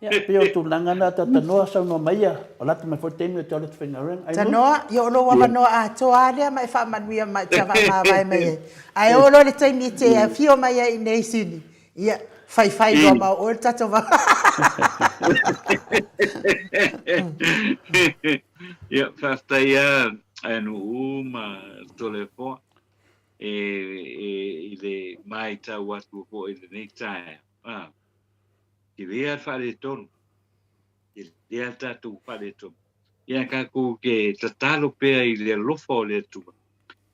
Ia, pei o le tulaga lena, Tanoa, saunoa mai ia, o lata mai foi le taimi ou te alu atu faigaluega. Ai Tanoa, ia o lou avanoa atoa lava lea ma e faamanuia ma e tavaamavae mai ai. Ae oo loa i le taimi e te afio mai ai i inei i Sini, ia, faifai loa ma oe le tatou va. Ia, faafetai lava Nu'u ma Toleafoa. e, e, i le maitau atu foi i lenei taeao, a, tele lava le faaletonu, tele lava le tatou faaletonu. Ia tatou te tatalo pea i le alofa o le Atua,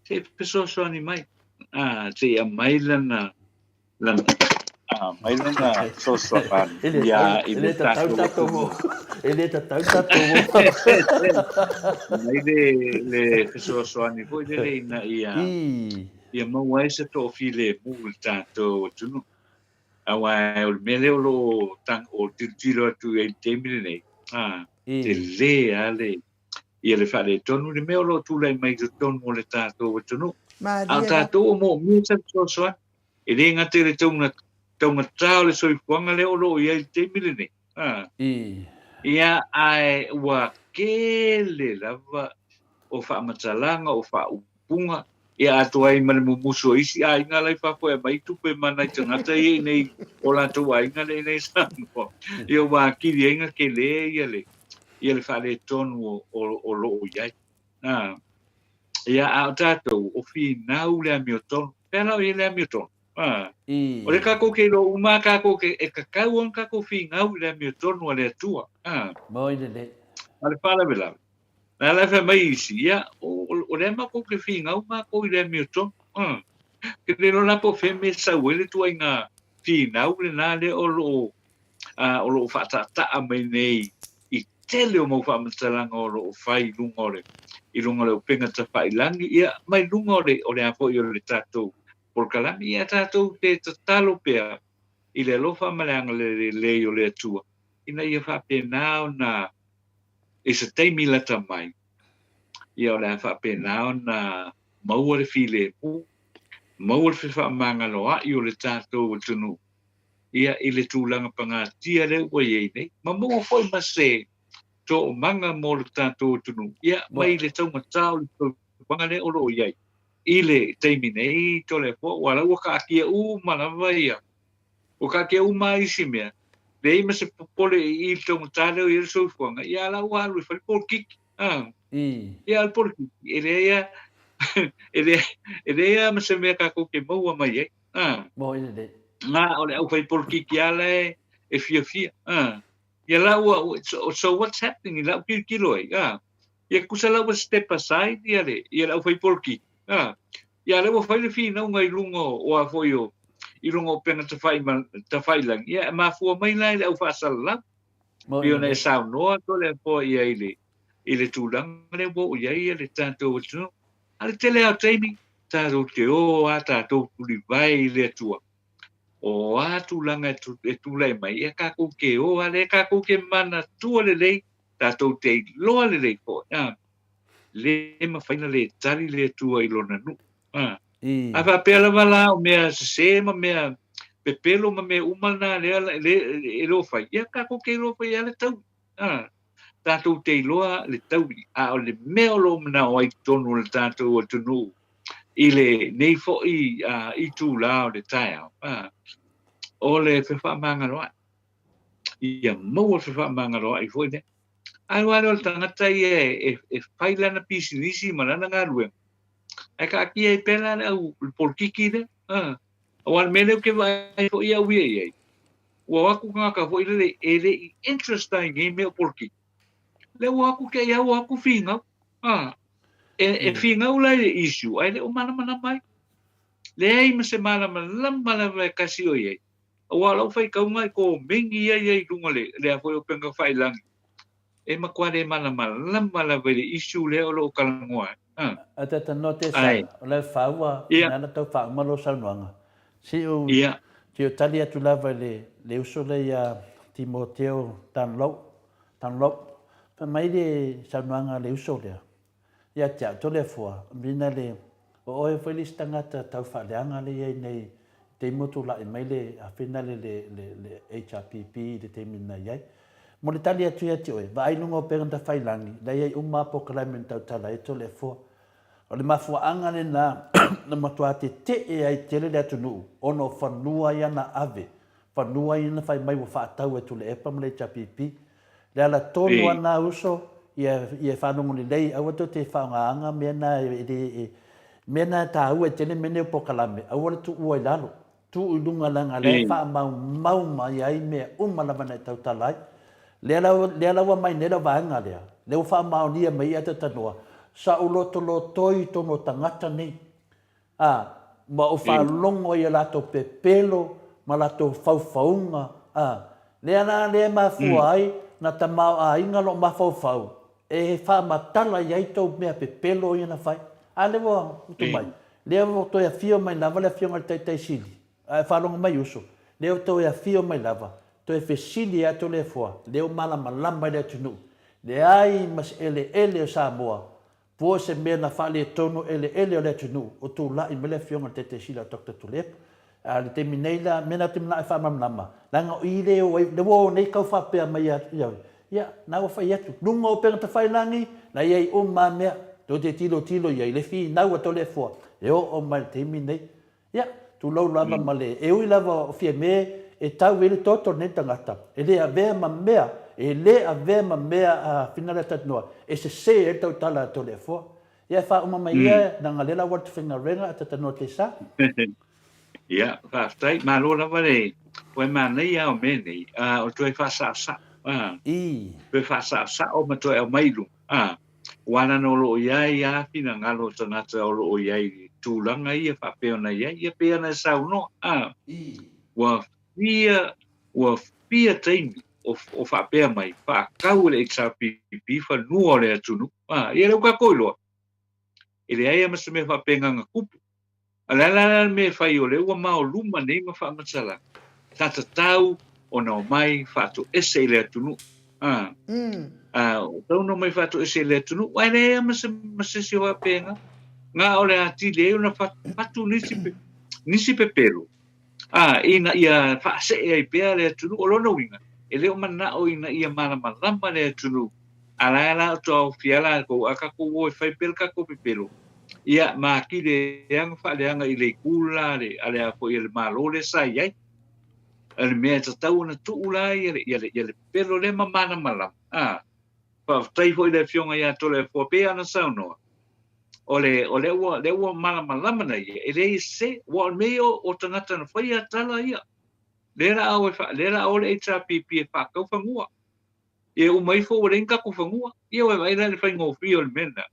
se i fesoasoani mai, a, se i aumai lana, lana, aumai lana fesoasoani ia i le tatou atunuu. E le tatau tatou Aumai le, le fesoasoani foi lele ina ia, ia maua ai se toafilemu i le tatou atunuu. Aua o le mea lea o lo o tag, o tilotilo atu i ai i le taimi lenei, a, tele lava le, ia le faaletonu le mea o lo o tulai mai i totonu o le tatou atunuu. A o tatou o moomia se fesoasoani. E le gata i le taugata o le soifuaga lea o lo o i ai i le taimi lenei, a, ia, ae ua tele lava o faamatalaga, o faaupuga, ia atoa ai ma le mumusu o isi aiga la i fafo e aumai tupe ma nai tagata ia i inei, o latou aiga lea i inei i Samoa. Ia ua atili ai ona tele ia le, ia le faaletonu o lo o i ai. A, ia, a o tatou, o finau le amiotonu. Pea la o i ai le amiotonu. A, o le kakou ke iloa uma a kakou ke, e tatau ona kakou finau i le amiotonu a le Atua. A, Moi lelei. A le faalavelave, la la e fai mai isi, ia, o, o lea makou ke finau makou i le amiotonu. A, ke le iloa la po o fea mea e sau ai le tuaiga finau lena lea o lo o a, o lo o faataataa mai nei i tele o mau faamatalaga o lo o fai i luga o le, i luga o le upega tafailagi, ia, mai luga o le, o le a foi o le tatou polokalame, ia tatou te tatalo pea i le alofa ma le agalelei o le Atua, ina ia faapena ona, i se taimi lata mai, ia o le a faapena ona maua le filemu, maua le fefaamagaloa'i o le tatou atunuu. ia i le tulaga pagatia lea ua i ai nei, ma maua foi ma se toomaga mo le tatou atunuu, ia mai le taugata o le soifuaga lea o lo o i ai i le taimi nei, Toleafoa, aua la ua kaatia uma lava ia, ua kaatia uma lava isi mea, leai ma se popole i i le taugata lea o i ai le soifuaga, ia a la ua alu e fai le polokiki, a. Ia a o le polokiki, e leai lava, e leai, e leai lava ma se mea tatou te maua mai ai, a. Mo i lelei. Na o le aufai polokiki lava la e fiafia, a. Ia la ua, so, so what's happening i lau tilotilo ai, a. Ia tusa la ua step aside ia le, ia le aufai polokiki, a. Ia lea ua fai le finauga i luga o a foi o, i luga o upega tafai, tafailangi, ia e mafua mai la i le au faasalalau. Pei ona e saunoa Toleafoa ia i le, i le tulaga lea ua oo i ai ia le tatou atunuu. A le tele lava o taimi, tatou te o lava tatou tulivae i le Atua. O a tulaga e tulai mai, ia tatou te o lava, lea tatou te manatua lelei, tatou te iloa lelei foi, a, le mafai ona le tali le Atua i Lona nuu. A, a faapea lava la o mea sese ma mea pepelo ma mea uma na lea e le o fai, ia tatou te iloa foi lava le taui. A, tatou te iloa le taui, a o le mea o lo o manao ai totonu o le tatou atunuu i lenei foi itula o le taeao, o le fefaamagaloai. Ia maua le fefaamagaloai foi lea. Ae aua lea o le tagata ia e fai lana pisinisi ma lana galuega, ae taatia ai pea la le au le polokiki lea. Aua o le mea lea ou te vaai foi au ia i ai, ua o atu tagata foi lele e le i interest ai i nei mea o polokiki. Lea ua o atu te i a ua o atu finau. E finau la i le issue ae le o malamalama ai. Leai ma se malamalama lava e tasi o i ai. Aua o lau faitauga i komeni ia i luga le lea foi o upega tafailagi, e matua le malamalama lava i le issue lea o lo o talanoa ai. A te tanoa te sa, o le faua, na na tau faauma lou saunoaga. Se i ou tali atu lava i le uso lea ia Timoteo Dunlop, Dunlop, fai mai le saunoaga a le uso lea, Ia te au, Toleafoa, mina le, o oe foi le isi tagata tau faaleaga lea i ai nei i taimi o tulai mai le afena le le le le HRPP i le taimi na i ai. Mo le tali atu ia te oe, vaai i luga o upega tafailangi, la i ai uma lava polokalame na tautala ai Toleafoa. O le mafuaaga lena na matua tetee ai tele le atunuu ona o fanua ia na ave, fanua ia na fai mai ua faatau e Tuilaepa ma le HRPP. Le ala tonu a na uso, ia, ia faalogo lelei, aua tou te faaaogaina mea na e le, e, mea na e taua e tele mea nei o polokalame, aua le tuua i lalo, tuu i luga leaga lea e faamaumau mai ai mea uma lava na e tautala ai. Lea la, lea la ua mai nei lau vaega lea, lea ua faamaonia mai ia Tatanoa, sa ou lotolotoi i totonu o tagata nei, Ā, ma ou faalogo i a latou pepelo ma latou faufauga, ā, lea la lea e mafua ai na tamaoaiga lou mafaufau e faamatala i ai tou mea pepelo ia na fai. A lea ua utu mai, lea ua toe afio mai lava le Afioga i le Taitai Sili, a e faalogo mai uso, lea ua toe afio mai lava, toe fesili ai atu Toleafoa, lea ua malamalama i le atunuu, leai ma se eleele o Samoa Po o se mea na faaletonu eleele o le atunuu o tulai mai le Afioga i le Taitaisili a Doctor Tuilaepa. A o le taimi nei la, mea na ou te manao e faamalamalama, leaga o i lea e o ai, lea ua o nei tau faapea mai ia te au, ia, na ua fai atu, luga o upega tafailangi, na i ai uma lava mea, tou te tilotilo i ai, le finau a Toleafoa, e oo mai i le taimi nei. Ia, tulou lava ma le, e ui lava o Fiame e tau i ai le toto o lenei tagata, e le avea ma mea, e le avea ma mea a Finaleatanoa e sese ai le tautala a Toleafoa. Ia, e faauma mai ia, leaga lea la ua alu faigaluega a Tatanoa Tesa. Ia, faafetai, malo lava le, ua e manaia lava o mea nei, o le toe faasaosao, toe faasaosao ma toe aumai i luga. Aua leaga o lo o i ai lava finagalo o tagata o lo o i ai i tulaga ia faapea ona i ai, ia pei ona e saunoa, a, ua fia, ua fia taimi o, o faapea mai, faatau e le HRPP fanua o le atunuu, a, ia lea ua tatou iloa, e leai lava ma se mea faapena na tupu. A o le a la le mea e fai o lea ua maoluma nei ma faamatalaga, sa tatau ona omai faatoese i le atunuu. A, a, ua tatau ona omai faatoese i le atunuu, ae leai lava ma se, ma se isi o faapena. Na o le atili ai ona fatu nisi, nisi pepelo. A, ina ia faasee ai pea le atunuu. O lona uiga, e le o manao ina ia malamalama le atunuu, a la e la o taofia latou, a tatou o e fai pea le tatou pepelo, ia, ma atili e aga faaleaga i le itu la a le, a le a foi a le Malo lea sa i ai. O le mea e tatau ona tuu la ia le, ia le, ia le pepelo lea ma malamalama. A, faafetai foi i le Afioga ia Toleafoa pei ona saunoa, o le, o lea ua, lea ua malamalama na ia, e leai se, ua o le mea ia o, o tagata na faia tala ia. Lea la o e fa, lea la o le HRPP e faatau fanua. Ia uma ifo ua leai ni tatou fanua. Ia ua vaai la i le faigofie o le mea lena.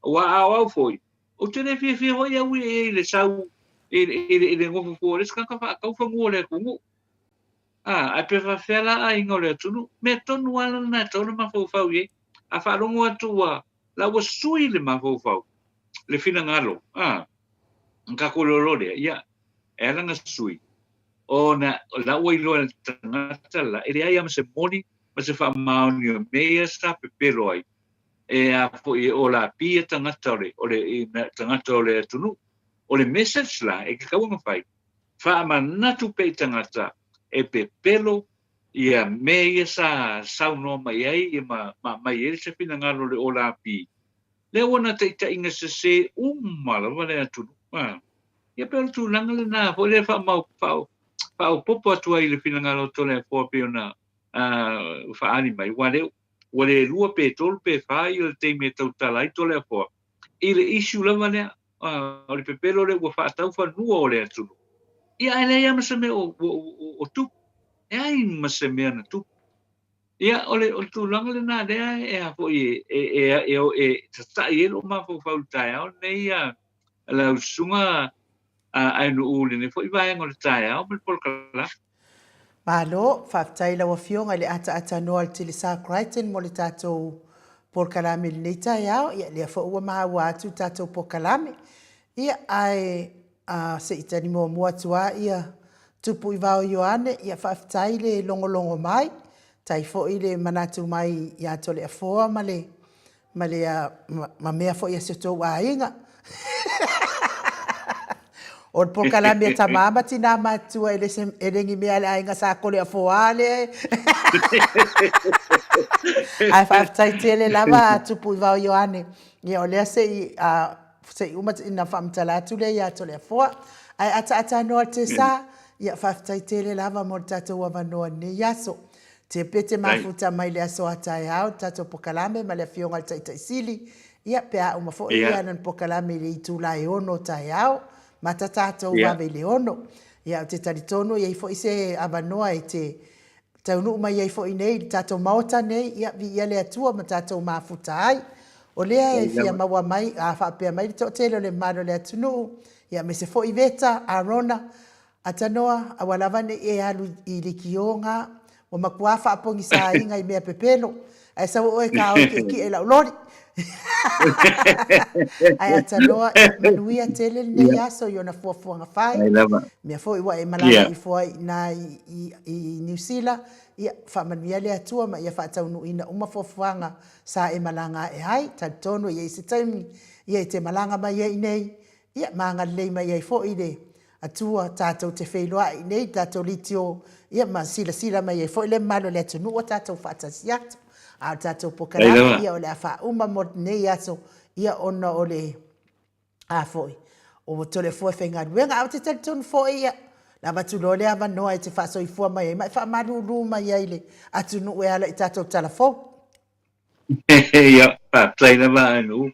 Aua a o au foi, ou te le fiafia foi au i, i le sau, i, i, i le nofo fua o le isi tagata faatau fanua o le atunuu. A, ae pe faafefea la aiga o le atunuu? Mea tonu lava lena e tatau ona mafaufau i ai. A faalogo atu ua, la ua sui le mafaufau, le finagalo, a, na tatou iloa loa lea, ia, e ala ona sui, ona la ua iloa e le tagata la, e leai lava ma se moni ma se faamaoni o mea ia sa pepelo ai, e a foi e olapi ia tagata o le, o le, tagata o le atunuu. O le message la e tatau ona fai, Faamanatu pea i tagata e pepelo ia mea ia sa saunoa mai ai ia ma aumai ai se finagalo o le olapi, lea ua na taitaiga sese uma lava le atunuu. A, ia pei o le tulaga lena foi lea e faaopoopo atu ai i le finagalo o Toleafoa pei ona faaali mai, aua lea ua le lua pe tolu pe fa ia le taimi e tautala ai Toleafoa i le issue lava lea. o le pepelo lea ua faatau fanua o le atunuu. Ia, ae leai lava ma se mea o, o, o, o tupu. Leai ma se mea na tupu. Ia, o le, o le tulaga lena lea e a foi e, e, e, e, e tatai ai lou mafaufau i le taeao lenei a lau susuga a Ainuu i lenei foi vaega o le taeao ma le polokalame. Malo, faafetai i lau Afioga i le ataatanoa o le Telesa Crichton mo le tatou polokalame i lenei taeao. Ia, lea foi ua maua atu le tatou polokalame. Ia, ae a, se i tali muamua atu lava ia Tupu Ivao Ioane, ia faafetai le logologo mai, tai foi le manatu mai ia Toleafoa ma le ma le ma mea foi a si o tou aiga. O le polokalame a tama ma tinā matutua e le se e le ni mea a le aiga sa Toleafoa lea e. Ae faafetai tele lava a Tupu Ivao Ioane. Ia o lea se i a se i uma ina faamatala atu lea ia Toleafoa. Ae ataata noa le tesa, ia faafetai tele lava mo le tatou avanoa i lenei aso. Te pe te mafuta mai le aso a taeao le tatou pokalame ma le Afioga i le Taitai Sili, ia pe a uma foi ia lana pokalame i le itula e 6 o taeao, mata tatou vave i le 6. Ia ou te talitonu e i ai foi se avanoa e te taunuu mai ai foi nei i le tatou Maota nei, ia viia le Atua ma tatou mafuta ai. O lea e fia maua mai, a faapea mai le toatele o le mamalu o le atunuu, ia aemaise foi Veta, Arona, Atanoa, aua lava ne i e alu i likioga, ua matua faapogisaina i mea pepelo, ae sau oe ka o kiʻekiʻe i lau loli. Ae atanoa, ia manuia tele lenei aso i ona fuafuaga fai, mea foi ua e malaga ifo ai i ina i, i Niu Sila, ia faamanuia le Atua ma ia faataunuuina uma fuafuaga sa e malaga ae ai. Talitonu e i ai se taimi ia e te malaga mai ai i nei, ia ma agalelei mai ai foi le Atua tatou te feiloai nei tatou litio ia ma silasila mai ai foi le mamalu o le atunuu ua tatou faatasi atu. A o le tatou pokalame ia o le a faauma mo lenei aso ia ona o le a foi o Toleafoa e faigaluega. Ae ou te talitonu foi ia na avatu loa le avanoa e te faasoifua mai ai ma e faamalulu mai ai i le atunuu e ala i tatou tala fou. Ia, faafetai lava Anu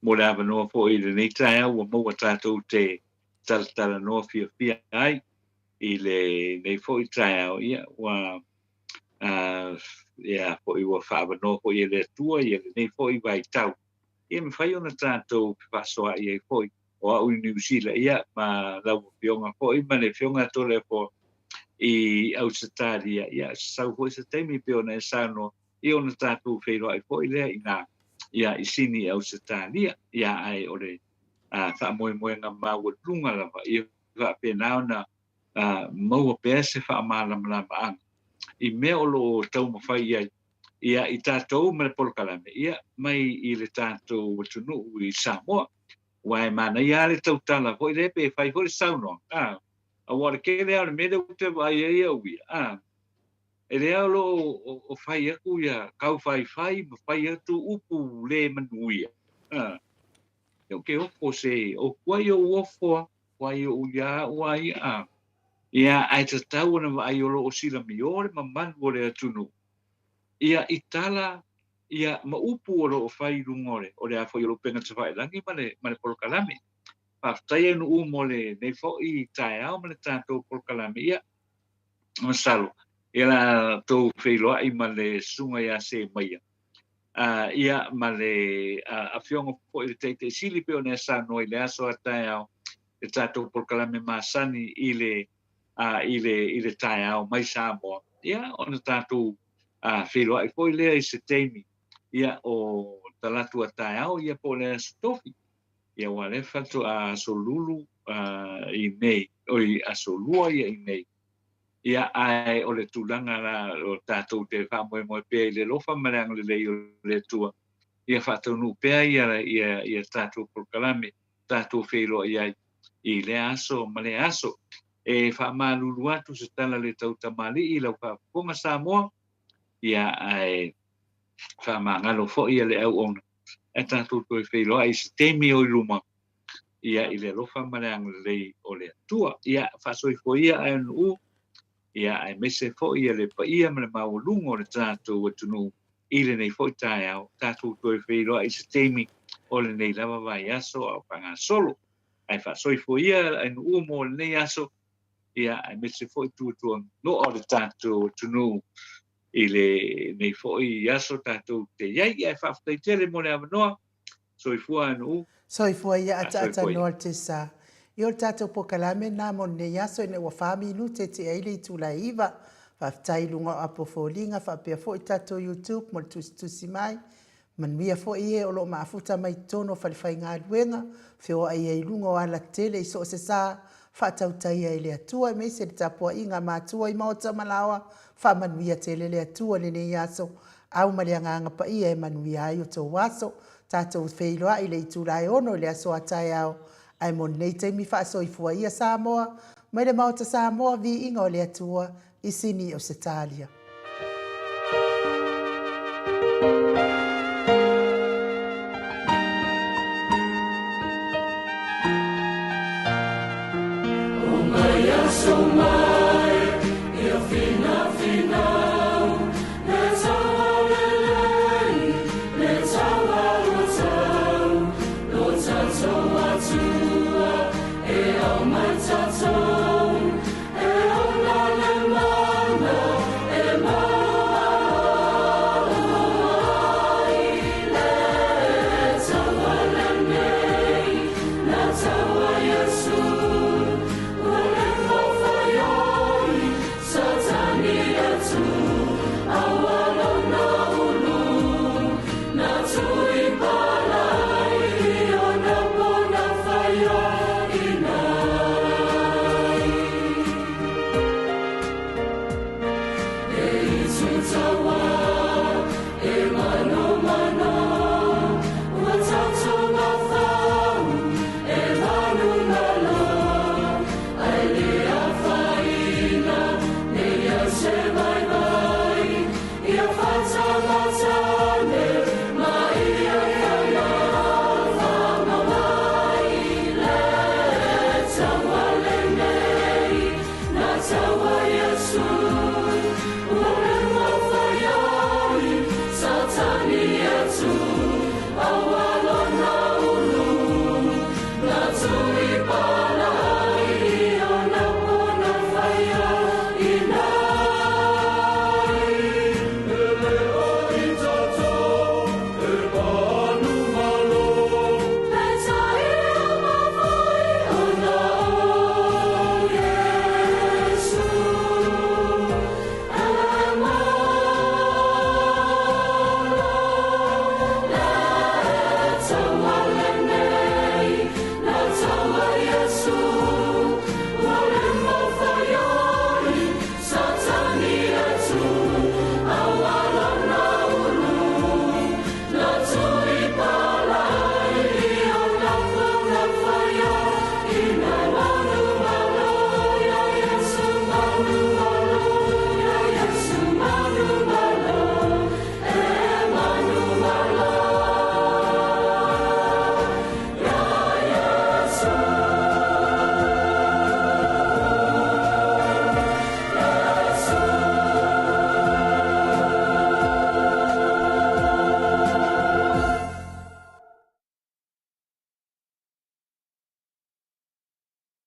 mo le avanoa foi i lenei taeao ua maua tatou te talatalanoa fiafia ai i lenei foi taeao. Ia, ua ia foi ua faaavanoa foi e le Atua ia lenei foi vaitau ia mafai ona tatou fefaasoaai ai foi o au i Niu Sila, ia, ma lau Afioga foi ma le Afioga ia Toleafoa i Ausetalia, ia, sau foi se taimi pei ona e saunoa, ia ona tatou feiloai foi lea ina, ia, i Sini i Ausetalia, ia, ae o le faamoemoega maualuga lava, ia faapena ona maua pea se faamalamalamaga i mea o lo o taumafai i ai, ia, i tatou ma le polokalame, ia, mai i le tatou atunuu i Samoa. Aua e manaia lava le tautala foi lea pe fai foi le saunoaga. Aua o le tele lava o le mea lea ou te vaai ai au ia, a, e lea o lo o fai atu ia taufaifai ma fai atu upu le manuia. A, ou te ofo se, o tuai ou ofo a, tuai ou ia au a ia, a. Ia, ae tatau ona vaai o lo o silamio le mamalu o le atunuu, ia, i tala, ia, ma upu o lo o fai i luga o le, o le a foi o le upega tafailagi ma le, ma le polokalame. Faafetai aunuu mo lenei foi taeao ma le tatou polokalame. Ia, masalo, ia la tou feiloai ma le susuga ia Semaia, ia, ma le afioga foi i le Taitai Sili pei ona e saunoa i le aso a taeao, le tatou polokalame masani i le, i le, i le taeao mai Samoa. Ia, ona tatou feiloai foi lea i se taimi, ia, o Talatu a taeao, ia, po o le Aso Tofi. Ia aua lea faatoa aso lulu i nei, oi aso lua ia i nei. Ia ae o le tulaga la o tatou te faamoemoe pea i le alofa ma le agalelei o le Atua, ia faataunuu pea ia ia ia tatou polokalame, tatou feiloai ai i lea aso ma lea aso. E faamalulu atu se tala le tautamalii i lau faafofoga Samoa, ia ae faamagalo foi ia le auauna ae tatou toe feiloai i se taimi o i luma, ia, i le alofa ma le agalelei o le Atua. Ia, faasoifua ia ae nuu, ia, aemaise foi ia le paia ma le maualuga o le tatou atunuu i lenei foi taeao. Tatou toe feiloai i se taimi o lenei lava vaiaso a o faagasolo. Ae faasoifua ia ae nuu mo lenei aso, ia, aemaise foi tuatuanoa o le tatou atunuu i lenei foi aso tatou te i ai. Ae faafetai tele mo le avanoa. Soifua ae nuu. Soifua ia ataatanoa le Tesa. I o le tatou polokalame lena mo lenei aso ina ua 4 minute tea ai le itula e 9. Faafetai i luga o apu o foliga faapea foi tatou YouTube mo le tusitusi mai. Manuia foi e o lo o maafuta mai totonu o falefaigaluega, feoai ai i luga o alatele i so o se sa, faatautaia e le Atua aemaise le tapuaiga a matua i maota ma laoa, faamanuia tele le Atua i lenei aso, au ma le Agaga Paia e manuia ai o tou aso. Tatou feiloai i le itula e 6 i le aso a taeao, ae mo lenei taimi faasoifua ia Samoa, mai le Maota Samoa, viiga o le Atua, i Sini Ausetalia.